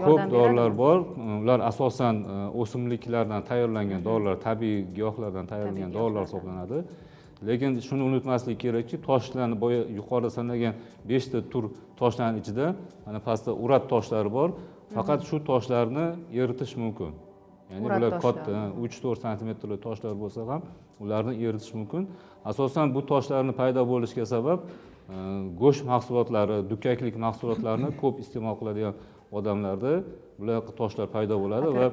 ko'p, dorilar bor. Ular asosan o'simliklardan tayyorlangan dorilar, tabiiy giyohlardan tayyorlangan dorilar hisoblanadi. Lekin shuni unutmaslik kerakki, toshlarni boya yuqorida sanagan 5 ta tur toshlarning ichida mana pastda urat toshlari bor. Faqat shu toshlarni eritish mumkin. Ya'ni bular katta 3-4 santimetrli toshlar bo'lsa ham ularni eritish mumkin. Asosan bu toshlarni paydo bo'lishiga sabab go'sht mahsulotlari, dukkaklik mahsulotlarni ko'p iste'mol qiladigan odamlarda bular toshlar paydo bo'ladi va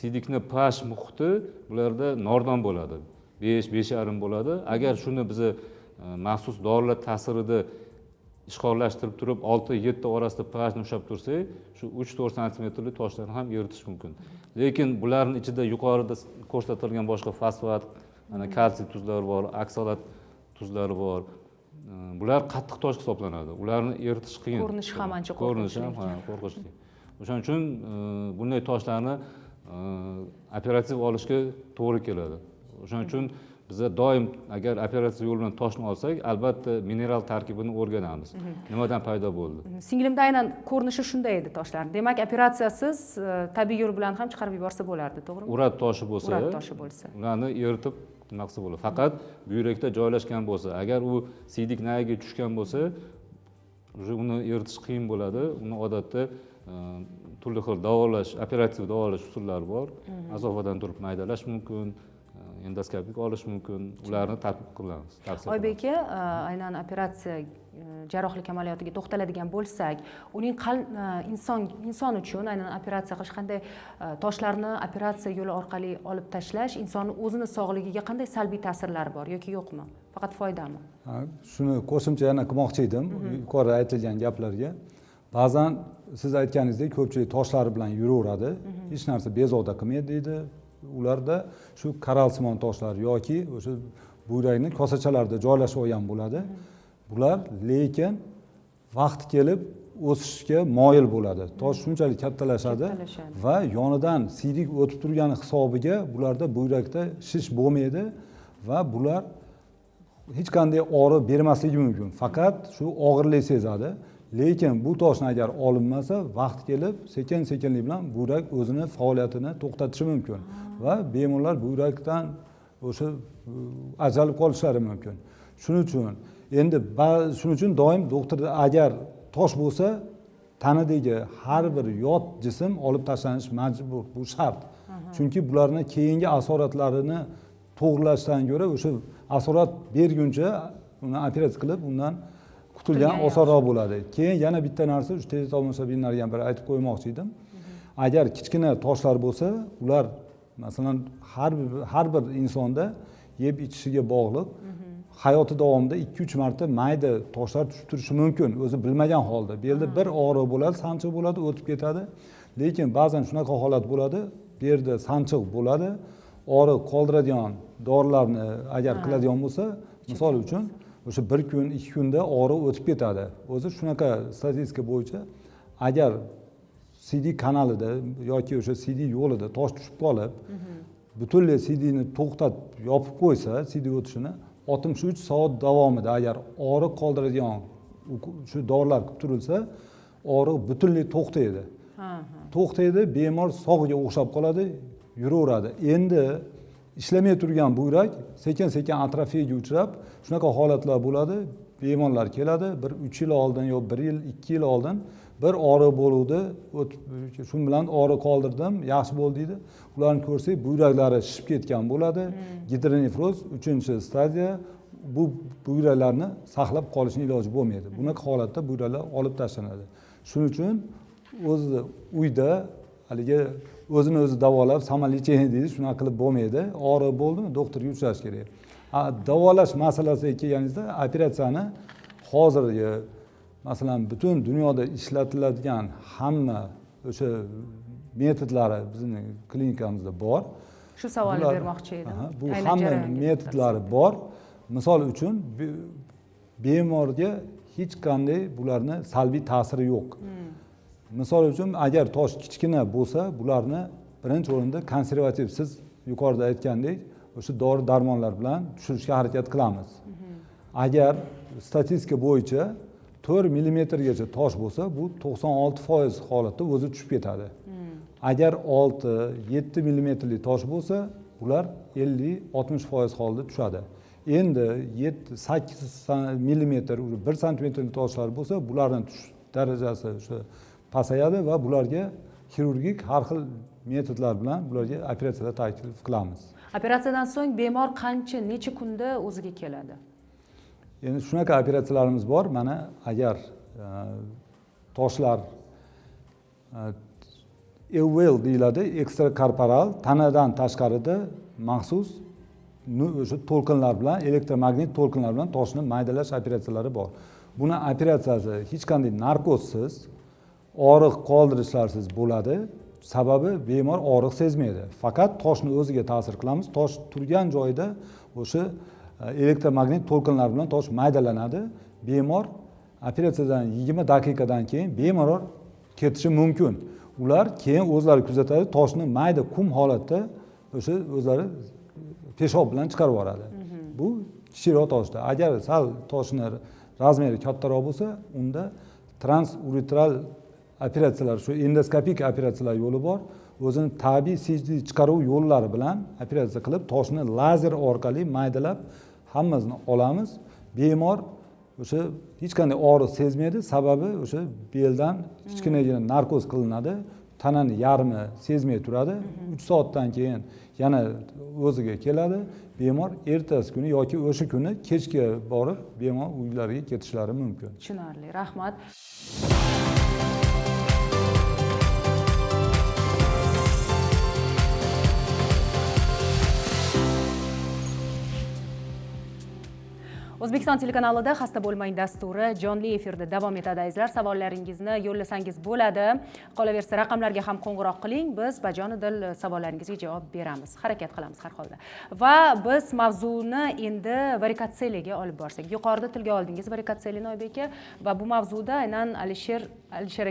siydikni pH muhiti bularda nordon bo'ladi. 5-5,5 bo'ladi. Agar shuni biza maxsus dorilar ta'sirida ishqorlashtirib turib 6-7 orasida pHni ushlab tursak, shu 3-4 santimetrli toshlarni ham eritish mumkin. Lekin bularning ichida yuqorida ko'rsatilgan boshqa fosfat, mana kalsiy tuzlari bor, oksalat tuzlari bor. Bular qattiq tosh hisoblanadi. Ularni eritish qiyin. Ko'rinishi ham ancha qo'rqinchli. Qo'rqinchli. O'shaning uchun bunday toshlarni operativ olishga to'g'ri keladi. O'shaning uchun biza doim agar operatsiya yo'li bilan toshni olsak, albatta mineral tarkibini o'rganamiz. Nimadan paydo bo'ldi? Singlimda aynan ko'rinishi shunday edi toshlar. Demak, operatsiyasiz tabiiy yo'l bilan ham chiqarib yuborsa bo'lardi, to'g'rimi? Urat toshi bo'lsa, urat toshi bo'lsa, ularni eritib nima qilsa bo'ladi. Faqat buyrakda joylashgan bo'lsa, agar u siydik nayiga tushgan bo'lsa, уже uni eritish qiyin bo'ladi. Uni odatda turli xil davolash, operativ davolash usullari bor. Masofadan turib maydalash mumkin, endoskopik olish mumkin. Ularni tatbiq qilamiz. Oybek aka, aynan operatsiya jarrohlik amaliyotiga to'xtaladigan bo'lsak, uning inson uchun aynan operatsiya qilish qanday, toshlarni operatsiya yo'li orqali olib tashlash insonni o'zini sog'ligiga qanday salbiy ta'sirlari bor yoki yo'qmi? Faqat foydami? Shuni qo'shimcha yana qilmoqchi edim yuqorida aytilgan gaplarga. Ba'zan siz aytganingizdek ko'pchilik toshlari bilan yuraveradi, hech narsa bezovta qilmaydi deydi. Ularda shu korallsimon toshlar yoki o'sha buyrakni kosachalarida joylashib olgan bo'ladi. Bular lekin vaqti kelib o'sishga moyil bo'ladi. Tosh shunchalik kattalashadi va yonidan siydik o'tib turgani hisobiga bularda buyrakda shish bo'lmaydi va bular hech qanday og'riq bermasligi mumkin. Faqat shu og'irlik sezadi. Lekin bu toshni agar olinmasa, vaqt kelib sekin-sekinlik bilan buyrak o'zini faoliyatini to'xtatishi mumkin va bemorlar buyrakdan o'sha ajralib qolishlari mumkin. Shuning uchun endi shuning uchun doim doktor agar tosh bo'lsa, tanadagi har bir yot jism olib tashlanishi majbur, bu shart. Chunki bularni keyingi asoratlarini to'g'rilashdan ko'ra o'sha asorat berguncha uni operatsiya qilib undan qutulgan osonroq bo'ladi. Keyin yana bitta narsa, shu teletomoshabinlarga ham bir aytib qo'ymoqchi edim. Agar kichkina toshlar bo'lsa, ular masalan har bir insonda yeb ichishiga bog'liq hayoti davomida 2-3 marta mayda toshlar tushib turishi mumkin, o'zi bilmagan holda. Bu yerda bir og'riq bo'ladi, sanchiq bo'ladi, o'tib ketadi. Lekin ba'zan shunaqa holat bo'ladi, bu yerda sanchiq bo'ladi, og'riq qoldiradigan dorilarni agar qiladigan bo'lsa, misol uchun o'sha bir kun, 2 kunda og'riq o'tib ketadi. O'zi shunaqa statistika bo'yicha agar CD kanalida yoki o'sha CD yo'lida tosh tushib qolib, butunlay CDni to'xtatib yopib qo'ysa, CD o'tishini 63 soat davomida agar og'riq qoldiradigan shu dorilar qilib turilsa, og'riq butunlay to'xtaydi. To'xtaydi, bemor sog'ga o'xshab qoladi, yuraveradi. Endi ishlamay turgan buyrak sekin-sekin atrofiyaga uchrab, shunaqa holatlar bo'ladi. Bemorlar keladi, bir 3 yil oldin yo 1 yil, 2 yil oldin bir og'riq bo'luvdi, shu bilan og'riq qoldirdim, yaxshi bo'ldi deydi. Ularni ko'rsak, buyraklari shishib ketgan bo'ladi. Gidronefroz 3-stadiya, bu buyraklarni saqlab qolishning iloji bo'lmaydi. Bunaqa holatda buyraklar olib tashlanadi. Shuning uchun o'zi uyda haligi o'zini o'zi davolab, samolechение deydi, shunaqa qilib bo'lmaydi. Og'riq bo'ldimi, doktorga uchrash kerak. Davolash masalasiga kelganingizda operatsiyani hozirgi masalan butun dunyoda ishlatiladigan hamma o'sha metodlari bizning klinikamizda bor. Shu savolni bermoqchi edim. Bu hamma metodlari bor. Misol uchun bemorga hech qanday bularni salbiy ta'siri yo'q. Misol uchun, agar tosh kichkina bo'lsa, bularni birinchi o'rinda konservativ, siz yuqorida aytgandek, o'sha dori darmonlar bilan tushirishga harakat qilamiz. Agar statistika bo'yicha 4 millimetrgacha tosh bo'lsa, bu 96% holatda o'zi tushib ketadi. Agar 6-7 millimetrli tosh bo'lsa, ular 50-60% holda tushadi. Endi 7-8 millimetr, 1 santimetrli toshlar bo'lsa, bularning tushish darajasi o'sha pasayadi va bularga xirurgik har xil metodlar bilan bularga operatsiyalar taklif qilamiz. Operatsiyadan so'ng bemor qancha, necha kunda o'ziga keladi? Endi shunaqa operatsiyalarimiz bor. Mana agar toshlar EVL deyiladi, ekstrakorporal, tanadan tashqarida maxsus o'sha to'lqinlar bilan, elektromagnit to'lqinlar bilan toshni maydalash operatsiyalari bor. Buni operatsiyasi hech qanday narkozsiz, og'riq qoldirishlarsiz bo'ladi. Sababi bemor og'riq sezmaydi. Faqat toshni o'ziga ta'sir qilamiz. Tosh turgan joyida o'sha elektromagnit to'lqinlar bilan tosh maydalanadi. Bemor operatsiyadan 20 daqiqadan keyin bemalol ketishi mumkin. Ular keyin o'zlari kuzatadi, toshni mayda qum holatda o'sha o'zlari peshob bilan chiqarib yuboradi. Bu kichikroq toshda. Agar sal toshni razmeri kattaroq bo'lsa, unda transuretral operatsiyalar, shu endoskopik operatsiyalar yo'li bor. O'zini tabiiy sijdi chiqaruv yo'llari bilan operatsiya qilib, toshni lazer orqali maydalab hammasini olamiz. Bemor o'sha hech qanday og'riq sezmaydi, sababi o'sha beldan kichkinagina narkoz qilinadi, tanani yarmi sezmay turadi. 3 soatdan keyin yana o'ziga keladi. Bemor ertasi kuni yoki o'sha kuni kechga borib bemor uylariga ketishlari mumkin. Tushunarli, rahmat. O'zbekiston telekanalida Xasta bo'lmang dasturi jonli efirda davom etadi. Azizlar, savollaringizni yo'llasangiz bo'ladi. Qolaversa raqamlarga ham qo'ng'iroq qiling. Biz bajonidil savollaringizga javob beramiz. Harakat qilamiz har holda. Va biz mavzuni endi varikotseliyaga olib borsak. Yuqorida tilga oldingiz varikotseliyani, Oybek aka, va bu mavzuda aynan Alisher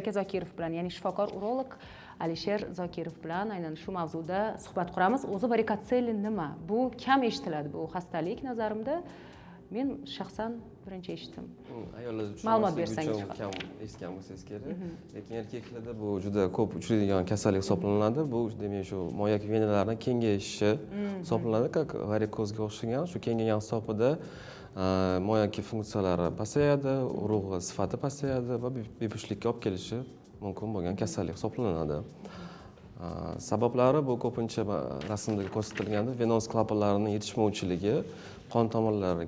aka Zokirov bilan, ya'ni shifokor urolog Alisher Zokirov bilan aynan shu mavzuda suhbat quramiz. O'zi varikotseliya nima? Bu kam eshitiladi bu xastalik nazarimda. Men shaxsan birinchi eshitdim. Ayollar ma'lumot bersangiz kam eshitgan bo'lsangiz kerak. Lekin erkaklarda bu juda ko'p uchraydigan kasallik hisoblanadi. Bu demak shu moyak venalarining kengayishi hisoblanadi, как varikozga o'xshagan. Shu kengaygan hisobida moyakki funksiyalari pasayadi, urug'i sifati pasayadi va bepushtlikka olib kelishi mumkin bo'lgan kasallik hisoblanadi. Sabablari bu ko'pincha rasmda ko'rsatilganda venoz klapanlarining yetishmovchiligi, qon tomirlari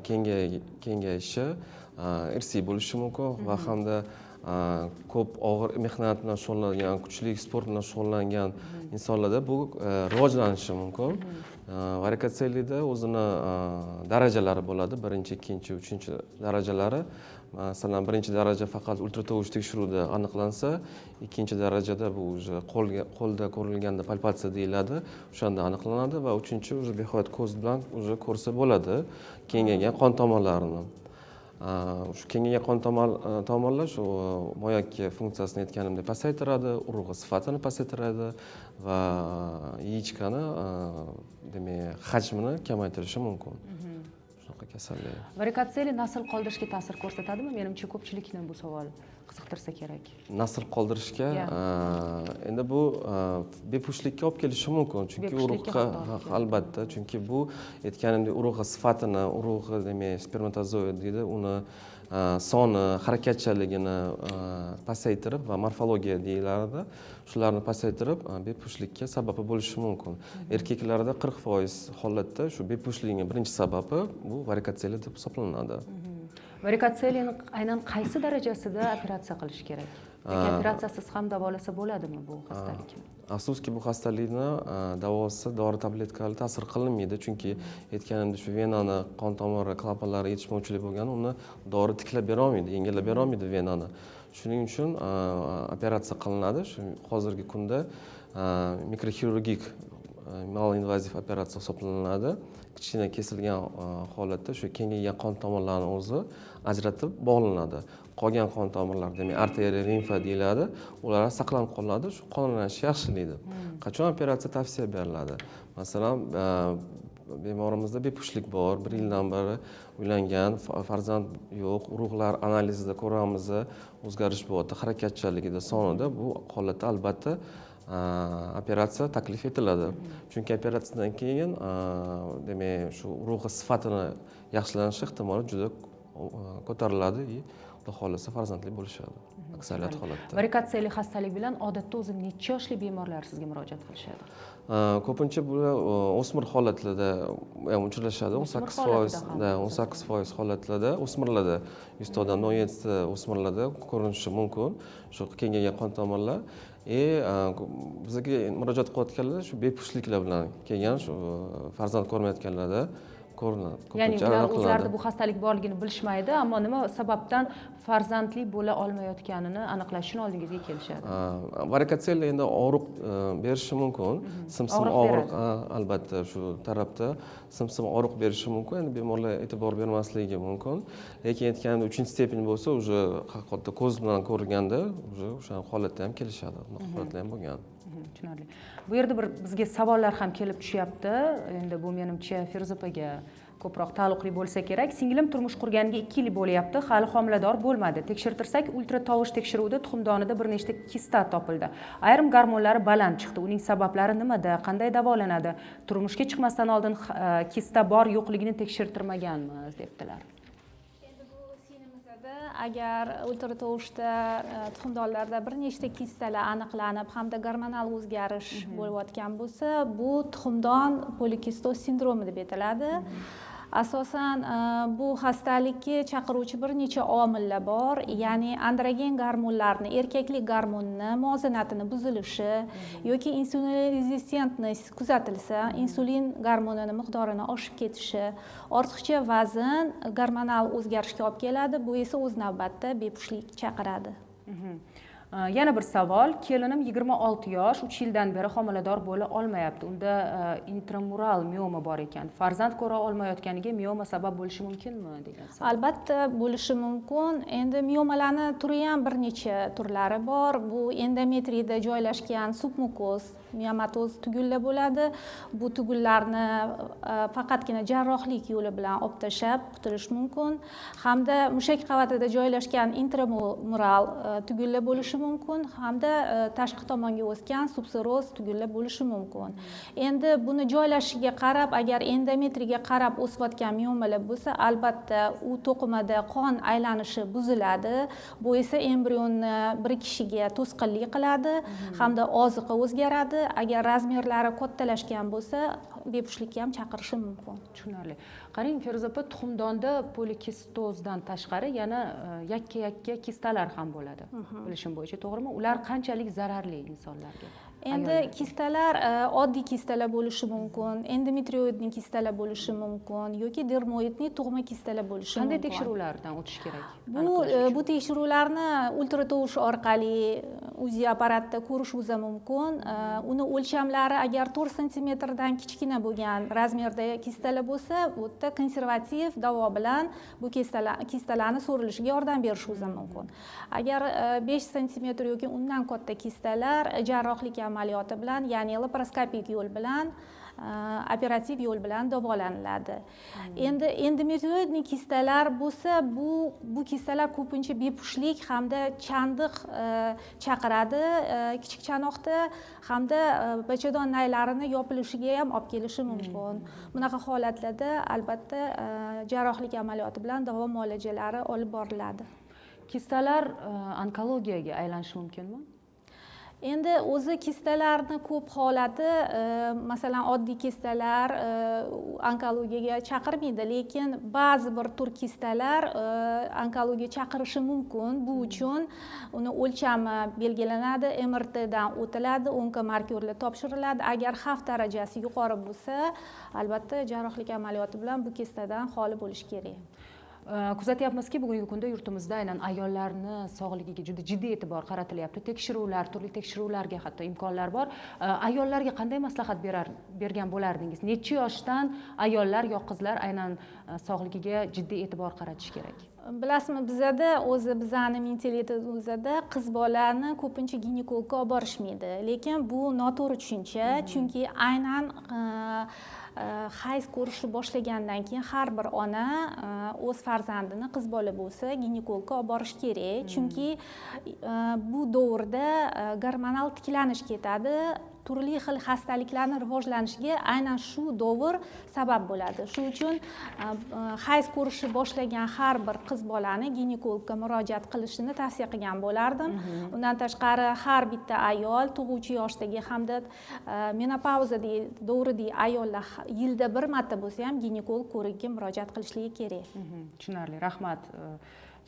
kengayishi, irsiy bo'lishi mumkin va hamda ko'p og'ir mehnat bilan shug'ullangan, kuchli sport bilan shug'ullangan insonlarda bu rivojlanishi mumkin. Varikotseliyada o'zini darajalari bo'ladi, birinchi, ikkinchi, uchinchi darajalari. Masalan, birinchi daraja faqat ultratovush tekshiruvda aniqlansa, ikkinchi darajada bu уже qo'lda ko'rilganda palpatsiya deyiladi, o'shanda aniqlanadi va uchinchi уже behoyat ko'z bilan уже ko'rsa bo'ladi kengaygan qon tomirlarini. Shu kengaygan qon tomirlar shu moyakki funksiyasini aytganimdek pasaytiradi, urug'i sifatini pasaytiradi va yayichkani demak hajmini kamaytirishi mumkin. Shunaqa kasallik. Varikotseliya nasl qoldirishga ta'sir ko'rsatadimi? Menimcha ko'pchilikni bu savol qiziqtirsa kerak. Nasl qoldirishga, endi bu bepushtlikka olib kelishi mumkin, chunki urug'ga albatta, chunki bu aytganimdek urug'i sifatini, urug'i demak spermatozoid deydi, uni soni, harakatchanligini pasaytirib va morfologiya deyilardi, shularni pasaytirib bepushtlikka sababi bo'lishi mumkin. Erkaklarda 40% holatda shu bepushtlikning birinchi sababi bu varikotseliya deb hisoblanadi. Varikotseliyani aynan qaysi darajasida operatsiya qilish kerak? Yoki operatsiyasiz ham davolasa bo'ladimi bu xastalikni? Afsuski, bu xastalikni davosi dori tabletkalari ta'sir qilinmaydi, chunki aytganimdek shu venani qon tomiri klapanlari yetishmovchilik bo'lgani uni dori tiklab bera olmaydi, yengillab bera olmaydi venani. Shuning uchun operatsiya qilinadi. Shu hozirgi kunda mikroxirurgik malinvaziv operatsiya hisoblanadi. Kichkina kesilgan holatda shu kengaygan qon tomirlarini o'zi ajratib bog'lanadi. Qolgan qon tomirlar, demak, arteriya, limfa deyiladi, ular saqlanib qolinadi, shu qon aylanishi yaxshilaydi. Qachon operatsiya tavsiya beriladi? Masalan, bemorimizda bepushtlik bor, bir yildan beri uylangan, farzand yo'q, urug'lar analizida ko'ramiz, o'zgarish bo'lyapti harakatchanligida, sonida. Bu holatda albatta operatsiya taklif etiladi, chunki operatsiyadan keyin, demak, shu urug'i sifatini yaxshilanishi ehtimoli juda ko'tariladi и xudo xohlasa farzandli bo'lishadi aksariyat holatda. Varikotseli xastalik bilan odatda o'zi necha yoshli bemorlar sizga murojaat qilishadi? Ko'pincha bular o'smir holatlarda ham uchrashadi, 18%. Holatida ham. 18% holatlarda o'smirlarda, 100ta odamda 17ta o'smirlarda ko'rinishi mumkin shu kengaygan qon tomirlar. И bizga murojaat qilayotganlar shu bepushtliklar bilan kelgan, shu farzand ko'rmayotganlarda ko'rinadi Ya'ni ko'pincha, ular aniqlanadi. o'zlarida bu xastalik borligini bilishmaydi, ammo nima sababdan farzandli bo'la olmayotganini aniqlash uchun oldingizga kelishadi. Varikotsel endi og'riq berishi mumkin, simsim Og'riq og'riq beradi. Albatta, shu tarafda simsim og'riq berishi mumkin. Endi bemorlar e'tibor bermasligi mumkin, lekin aytganimdek, uchinchi степень bo'lsa, уже haqiqatda ko'z bilan ko'rganda, уже o'sha holatda ham kelishadi, unaqa holatlar ham bo'lgan. Tushunarli. Bu yerda bir bizga savollar ham kelib tushyapti. Endi bu, menimcha, Feruza opaga ko'proq taalluqli bo'lsa kerak. Singlim turmush qurganiga 2 yil bo'lyapti, hali homilador bo'lmadi. Tekshirtirsak, ultra tovush tekshiruvida tuxumdonida bir nechta kista topildi, ayrim gormonlari baland chiqdi. Uning sabablari nimada, qanday davolanadi? Turmushga chiqmasdan oldin kista bor yo'qligini tekshirtirmaganmiz, debdilar. Endi bu singlimizda agar ultratovushda tuxumdonlarda bir nechta kistalar aniqlanib hamda gormonal o'zgarish bo'layotgan bo'lsa, bu tuxumdon polikistoz sindromi deb aytiladi. Asosan bu xastalikka chaqiruvchi bir necha omillar bor, ya'ni androgen gormonlarni, erkaklik gormonini muvozanatini buzilishi yoki insulin резистентность kuzatilsa, insulin gormonini miqdorini oshib ketishi, ortiqcha vazn gormonal o'zgarishga olib keladi, bu esa o'z navbatida bepushtlik chaqiradi. Yana bir savol. Kelinim 26 yosh, 3 yildan beri homilador bo'la olmayapti. Unda intramural mioma bor ekan. Farzand ko'ra olmayotganiga mioma sabab bo'lishi mumkinmi, degan savol. Albatta, bo'lishi mumkin. Endi miomalarni turi ham bir necha turlari bor. Bu endometriyda joylashgan submukoz miomatoz tugunlar bo'ladi. Bu tugunlarni faqatgina jarrohlik yo'li bilan olib tashlab qutulish mumkin hamda mushak qavatida joylashgan intramural tugunlar bo'lishi mumkin hamda tashqi tomonga o'sgan subseroz tugunlar bo'lishi mumkin. Endi buni joylashishiga qarab, agar endometriyga qarab o'sayotgan miomalar bo'lsa, albatta u to'qimada qon aylanishi buziladi, bu esa embrionni birikishiga to'sqinlik qiladi hamda oziqa o'zgaradi. Agar размер lari kattalashgan bo'lsa, bepushtlikka ham chaqirishi mumkin. Tushunarli. Qarang, Feruza opa, tuxumdonda polikistozdan tashqari yana yakka yakka kistalar ham bo'ladi, bilishim bo'yicha, to'g'rimi? Ular qanchalik zararli insonlarga, Endi ayollarga? kistalar oddiy kistalar bo'lishi mumkin, эндометриоидный kistalar bo'lishi mumkin yoki дермоидный tug'ma kistalar bo'lishi Qanday mumkin. tekshiruvlardan o'tish kerak Bu aniqlash uchun? Bu tekshiruvlarni ultratovush orqali, УЗИ apparatda ko'rish o'zi mumkin. Uni o'lchamlari agar 4 santimetrdan kichkina bo'lgan размер da kistalar bo'lsa, bu yerda konservativ davo bilan bu kistalarni so'rilishiga yordam berish o'zi mumkin. Agar 5 santimetr yoki undan katta kistalar, jarrohlik amaliyoti bilan, ya'ni laparoskopik yo'l bilan, operativ yo'l bilan davolaniladi. Endi эндометриоидный kistalar bo'lsa, bu kistalar ko'pincha bepushtlik hamda chandiq chaqiradi kichik chanoqda hamda bachadon naylarini yopilishiga ham olib kelishi mumkin. Bunaqa holatlarda albatta jarrohlik amaliyoti bilan davo muolajalari olib boriladi. Kistalar onkologiyaga aylanishi mumkinmi? Endi o'zi kistalarni ko'p holati, masalan, oddiy kistalar onkologiyaga chaqirmaydi, lekin ba'zi bir tur kistalar onkologiya chaqirishi mumkin. Bu uchun uni o'lchami belgilanadi, MRTdan o'tiladi, onkomarkerlar topshiriladi. Agar xavf darajasi yuqori bo'lsa, albatta jarrohlik amaliyoti bilan bu kistadan xoli bo'lish kerak. Kuzatyapmizki, bugungi kunda yurtimizda aynan ayollarni sog'ligiga juda jiddiy e'tibor qaratilyapti. Tekshiruvlar, turli tekshiruvlarga hatto imkonlar bor. Ayollarga qanday maslahat bergan bo'lardingiz? Necha yoshdan ayollar yo qizlar aynan sog'ligiga jiddiy e'tibor qaratish kerak? Bilasizmi, bizada o'zi, bizani mentalitetimizda qiz bolani ko'pincha ginekologga olib borishmaydi, lekin bu noto'g'ri tushuncha, chunki aynan hayz ko'rishni boshlagandan keyin har bir ona o'z farzandini, qiz bola bo'lsa, ginekologga olib borish kerak, chunki bu davrda gormonal tiklanish ketadi, turli xil xastaliklarni rivojlanishiga aynan shu davr sabab bo'ladi. Shuning uchun hayz ko'rishni boshlagan har bir qiz bolani ginekologga murojaat qilishini tavsiya qilgan bo'lardim. Undan tashqari, har bitta ayol, tug'uvchi yoshdagi hamda menopauzadagi davridagi ayollar yilda bir marta bo'lsa ham ginekolog ko'rigiga murojaat qilishligi kerak. Tushunarli, rahmat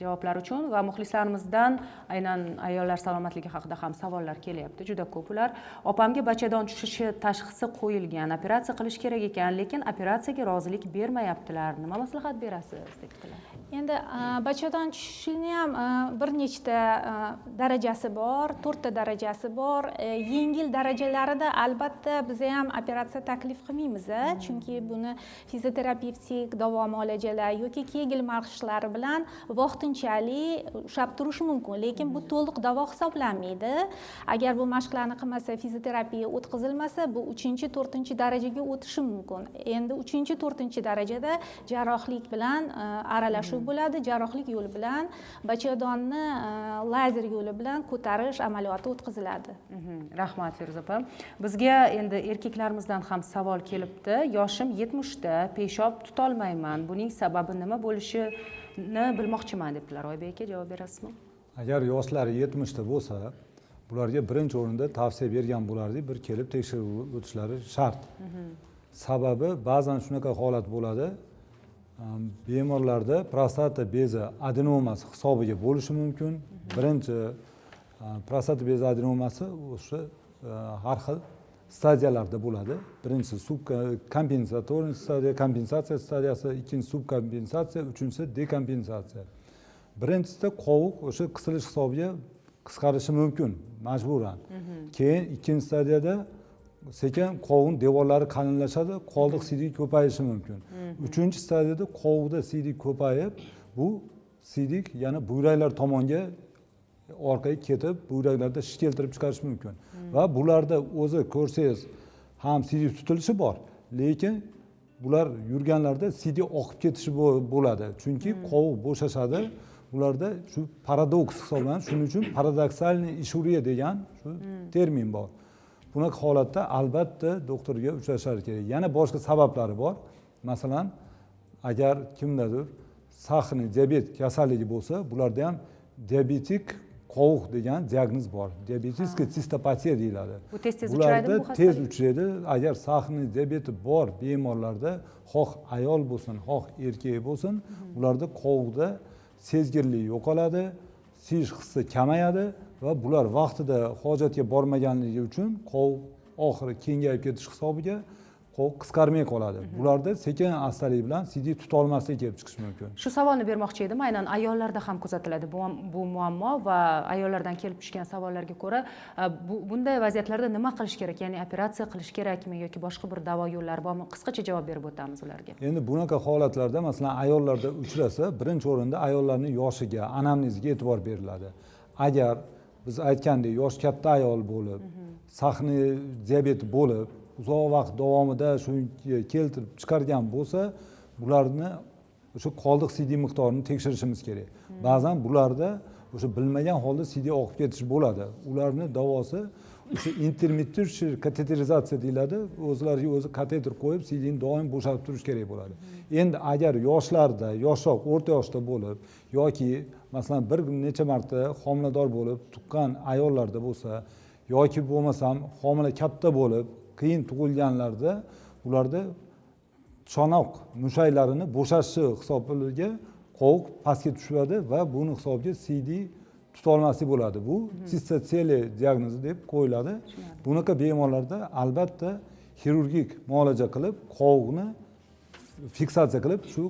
javoblar uchun. Va muxlislarimizdan aynan ayollar salomatligi haqida ham savollar kelyapti, juda ko'p ular. Opamga bachadon tushishi tashxisi qo'yilgan, operatsiya qilish kerak ekan, lekin operatsiyaga rozilik bermayaptilar, nima maslahat berasiz, debdilar. Endi bachadon tushishini ham bir nechta darajasi bor, to'rtta darajasi bor. Yengil darajalarida albatta biz ham operatsiya taklif qilmaymiz, chunki buni fizioterapevtik davo muolajalar yoki Kegel mashqlari bilan vaqtinchalik ushlab turish mumkin, lekin bu to'liq davo hisoblanmaydi. Agar bu mashqlarni qilmasa, fizioterapiya o'tkazilmasa, bu uchinchi, to'rtinchi darajaga o'tishi mumkin. Endi uchinchi, to'rtinchi darajada jarrohlik bilan aralashuv bo'ladi, jarrohlik yo'li bilan bachadonni lazer yo'li bilan ko'tarish amaliyoti o'tkaziladi. Rahmat, Feruza opa. Bizga endi erkaklarimizdan ham savol kelibdi. Yoshim 70da, peshob tutolmayman, buning sababi nima bo'lishini bilmoqchiman, debdilar. Oybek aka, javob berasizmi? Agar yoshlari 70da bo'lsa, bularga birinchi o'rinda tavsiya bergan bo'lardik, bir kelib tekshirib o'tishlari shart. Sababi, ba'zan shunaqa holat bo'ladi, bemorlarda prostata bezi adenomasi hisobiga bo'lishi mumkin. Birinchi prostata bezi adenomasi o'sha har xil stadiyalarda bo'ladi. Birinchisi субкомпенсаторный stadiya, kompensatsiya stadiyasi, ikkinchisi subkompensatsiya, uchinchisi dekompensatsiya. Birinchisida qovuq o'sha qisilish hisobiga qisqarishi mumkin majburan. Keyin ikkinchi stadiyada sekin qovuqni devorlari qalinlashadi, qoldiq siydik ko'payishi mumkin. Uchinchi stadiyada qovuqda siydik ko'payib, bu siydik yana buyraklar tomonga, orqaga ketib, buyraklarda shish keltirib chiqarishi mumkin. Va bularda o'zi ko'rsangiz ham siydik tutilishi bor, lekin bular yurganlarida siydik oqib ketishi bo'ladi, chunki qovuq bo'shashadi. Ularda shu paradoks hisoblanadi, shuning uchun парадоксальный ишурия degan shu termin bor. Bunaqa holatda albatta doktorga uchrashishlari kerak. Yana boshqa sabablari bor. Masalan, agar kimdadir сахарный diabet kasalligi bo'lsa, bularda ham diabetik qovuq degan diagnoz bor, диабетическая цистопатия deyiladi. Bu tez tez Bularda uchraydimi bu tez xastalik? uchraydi. Agar сахарный diabeti bor bemorlarda, xoh ayol bo'lsin, xoh erkak bo'lsin, ularda qovuqda sezgirlik yo'qoladi, siyish hissi kamayadi va bular vaqtida hojatga bormaganligi uchun qovuq oxiri kengayib ketish hisobiga qovuq qisqarmay qoladi. Bularda sekin astalik bilan siydik tutolmaslik kelib chiqishi mumkin. Shu savolni bermoqchi edim. Aynan ayollarda ham kuzatiladi bu muammo va ayollardan kelib tushgan savollarga ko'ra, bunday vaziyatlarda nima qilish kerak, ya'ni operatsiya qilish kerakmi yoki boshqa bir davo yo'llari bormi? Qisqacha javob berib o'tamiz ularga. Endi bunaqa holatlarda, masalan, ayollarda uchrasa, birinchi o'rinda ayollarning yoshiga, anamneziga e'tibor beriladi. Agar biz aytgandek, yoshi katta ayol bo'lib, сахарный diabeti bo'lib, uzoq vaqt davomida shuni keltirib chiqargan bo'lsa, bularni o'sha qoldiq siydik miqdorini tekshirishimiz kerak. Ba'zan bularda o'sha bilmagan holda siydik oqib ketish bo'ladi. Ularni davosi o'sha интермиттирующий kateterizatsiya deyiladi, o'zlariga o'zi kateter qo'yib, siydikni doim bo'shatib turish kerak bo'ladi. Endi agar yoshlarda, yoshroq, o'rta yoshda bo'lib yoki masalan bir necha marta homilador bo'lib tuqqan ayollarda bo'lsa yoki bo'lmasam homila katta bo'lib qiyin tug'ilganlarda, ularda chonoq mushaklarini bo'shashishi hisobiga qovuq pastga tushadi va buni hisobiga siydik tutolmaslik bo'ladi. Bu tsistotsele diagnozi deb qo'yiladi. Bunaqa bemorlarda albatta xirurgik muolaja qilib, qovuqni fiksatsiya qilib, shu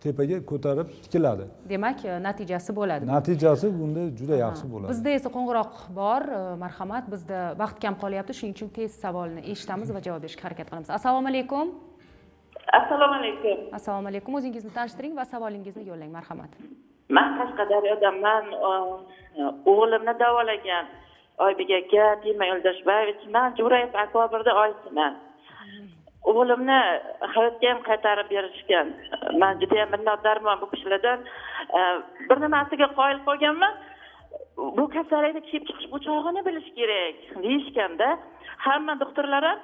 tepaga ko'tarib tikiladi. Demak, natijasi bo'ladi. Natijasi bunda juda yaxshi bo'ladi. Bizda esa qo'ng'iroq bor. Marhamat, bizda vaqt kam qolyapti, shuning uchun tez savolni eshitamiz va javob berishga harakat qilamiz. Assalomu alaykum. Assalomu alaykum. Assalomu alaykum. O'zingizni tanishtiring va savolingizni yo'llang, marhamat. Man Qashqadaryodanman. O'g'limni davolagan Oybek aka, Tilman Yo'ldoshbayevich, man Jo'rayev Akobirda oyisiman. O'g'limni hayotga ham qaytarib berishgan. Man juda ham minnatdorman bu kishilardan. Bir nimasiga qoyil qolganman. Bu kasallikni kelib chiqish o'chog'ini bilish kerak deyishganda, hamma doktorlar ham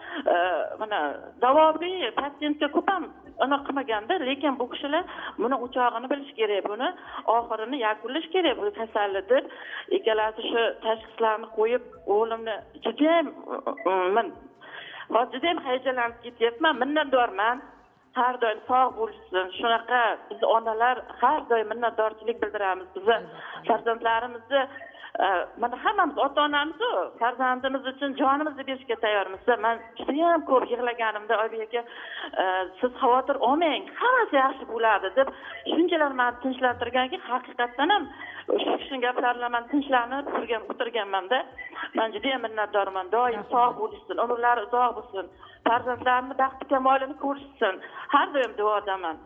mana davomli patsientga ko'p ham anaqa qilmaganda, lekin bu kishilar buni o'chog'ini bilish kerak, buni oxirini yakunlash kerak bu kasallik deb ikkalasi shu tashxislarni qo'yib, o'g'limni judayam men hozir judayam hayajonlanib ketyapman, minnatdorman. Har doim sog' bo'lishsin. Shunaqa biz onalar har doim minnatdorchilik bildiramiz. Bizni farzandlarimizni mana hammamiz ota-onamiz-u, farzandimiz uchun jonimizni berishga tayyormiz. Men judayam ko'p yig'laganimda Oybek aka, siz xavotir olmang, hammasi yaxshi bo'ladi deb shunchalar meni tinchlantirganki, haqiqatdan ham shu kishining gaplari bilan men tinchlanib o'tirganman-da. Men judayam minnatdorman. Doim sog' bo'lishsin, umrlari uzoq bo'lsin, farzandlarini baxti kamolini ko'rishsin. Har doim duodaman.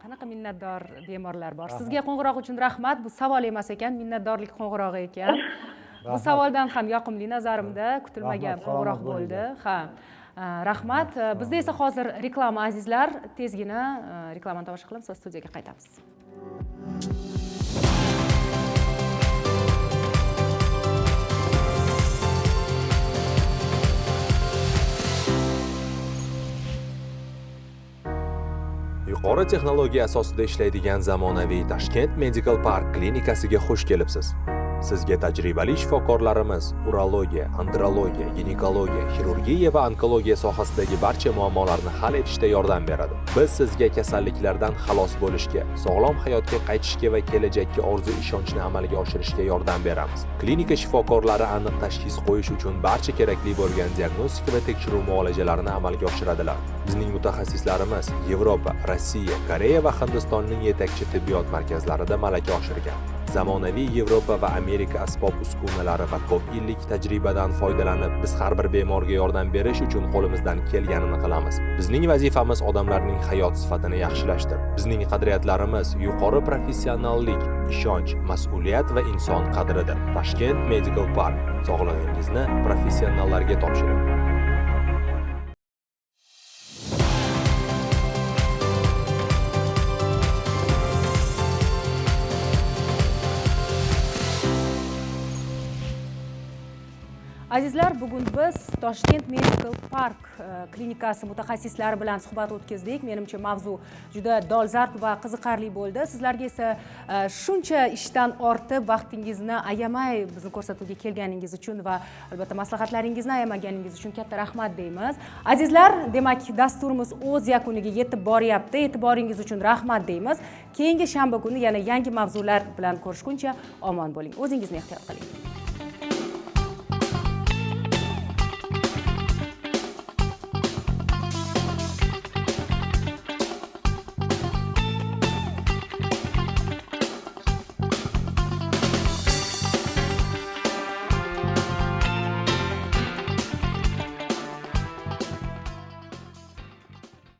Qanaqa minnatdor bemorlar bor. Sizga qo'ng'iroq uchun rahmat. Bu savol emas ekan, minnatdorlik qo'ng'irog'i ekan. Bu savoldan ham yoqimli nazarimda kutilmagan qo'ng'iroq bo'ldi. Ha. Rahmat. Bizda esa hozir reklama, azizlar. Tezgina reklamani tomosha qilamiz va studiyaga qaytamiz. Yuqori texnologiya asosida ishlaydigan zamonaviy Tashkent Medical Park klinikasiga xush kelibsiz. Sizga tajribali shifokorlarimiz urologiya, andrologiya, ginekologiya, xirurgiya va onkologiya sohasidagi barcha muammolarni hal etishda yordam beradi. Biz sizga kasalliklardan xalos bo'lishga, sog'lom hayotga qaytishga va kelajakka orzu ishonchni amalga oshirishga yordam beramiz. Klinika shifokorlari aniq tashxis qo'yish uchun barcha kerakli bo'lgan diagnostika va tekshiruv muolajalarini amalga oshiradilar. Bizning mutaxassislarimiz Yevropa, Rossiya, Koreya va Hindistonning yetakchi tibbiyot markazlarida malaka oshirgan. Zamonaviy Yevropa va Amerika asbob-uskunalari va ko'p yillik tajribadan foydalanib, biz har bir bemorga yordam berish uchun qo'limizdan kelganini qilamiz. Bizning vazifamiz odamlarning hayot sifatini yaxshilashdir. Bizning qadriyatlarimiz yuqori professionallik, ishonch, mas'uliyat va inson qadridir. Tashkent Medical Park. Sog'lig'ingizni professionallarga topshiring. Azizlar, bugun biz Toshkent Medical Park klinikasi mutaxassislari bilan suhbat o'tkazdik. Menimcha mavzu juda dolzarb va qiziqarli bo'ldi. Sizlarga esa shuncha ishdan ortib vaqtingizni ayamay bizni ko'rsatuvga kelganingiz uchun va albatta maslahatlaringizni ayamaganingiz uchun katta rahmat deymiz. Azizlar, demak dasturimiz o'z yakuniga yetib boryapti. E'tiboringiz uchun rahmat deymiz. Keyingi shanba kuni yana yangi mavzular bilan ko'rishguncha omon bo'ling. O'zingizni ehtiyot qiling.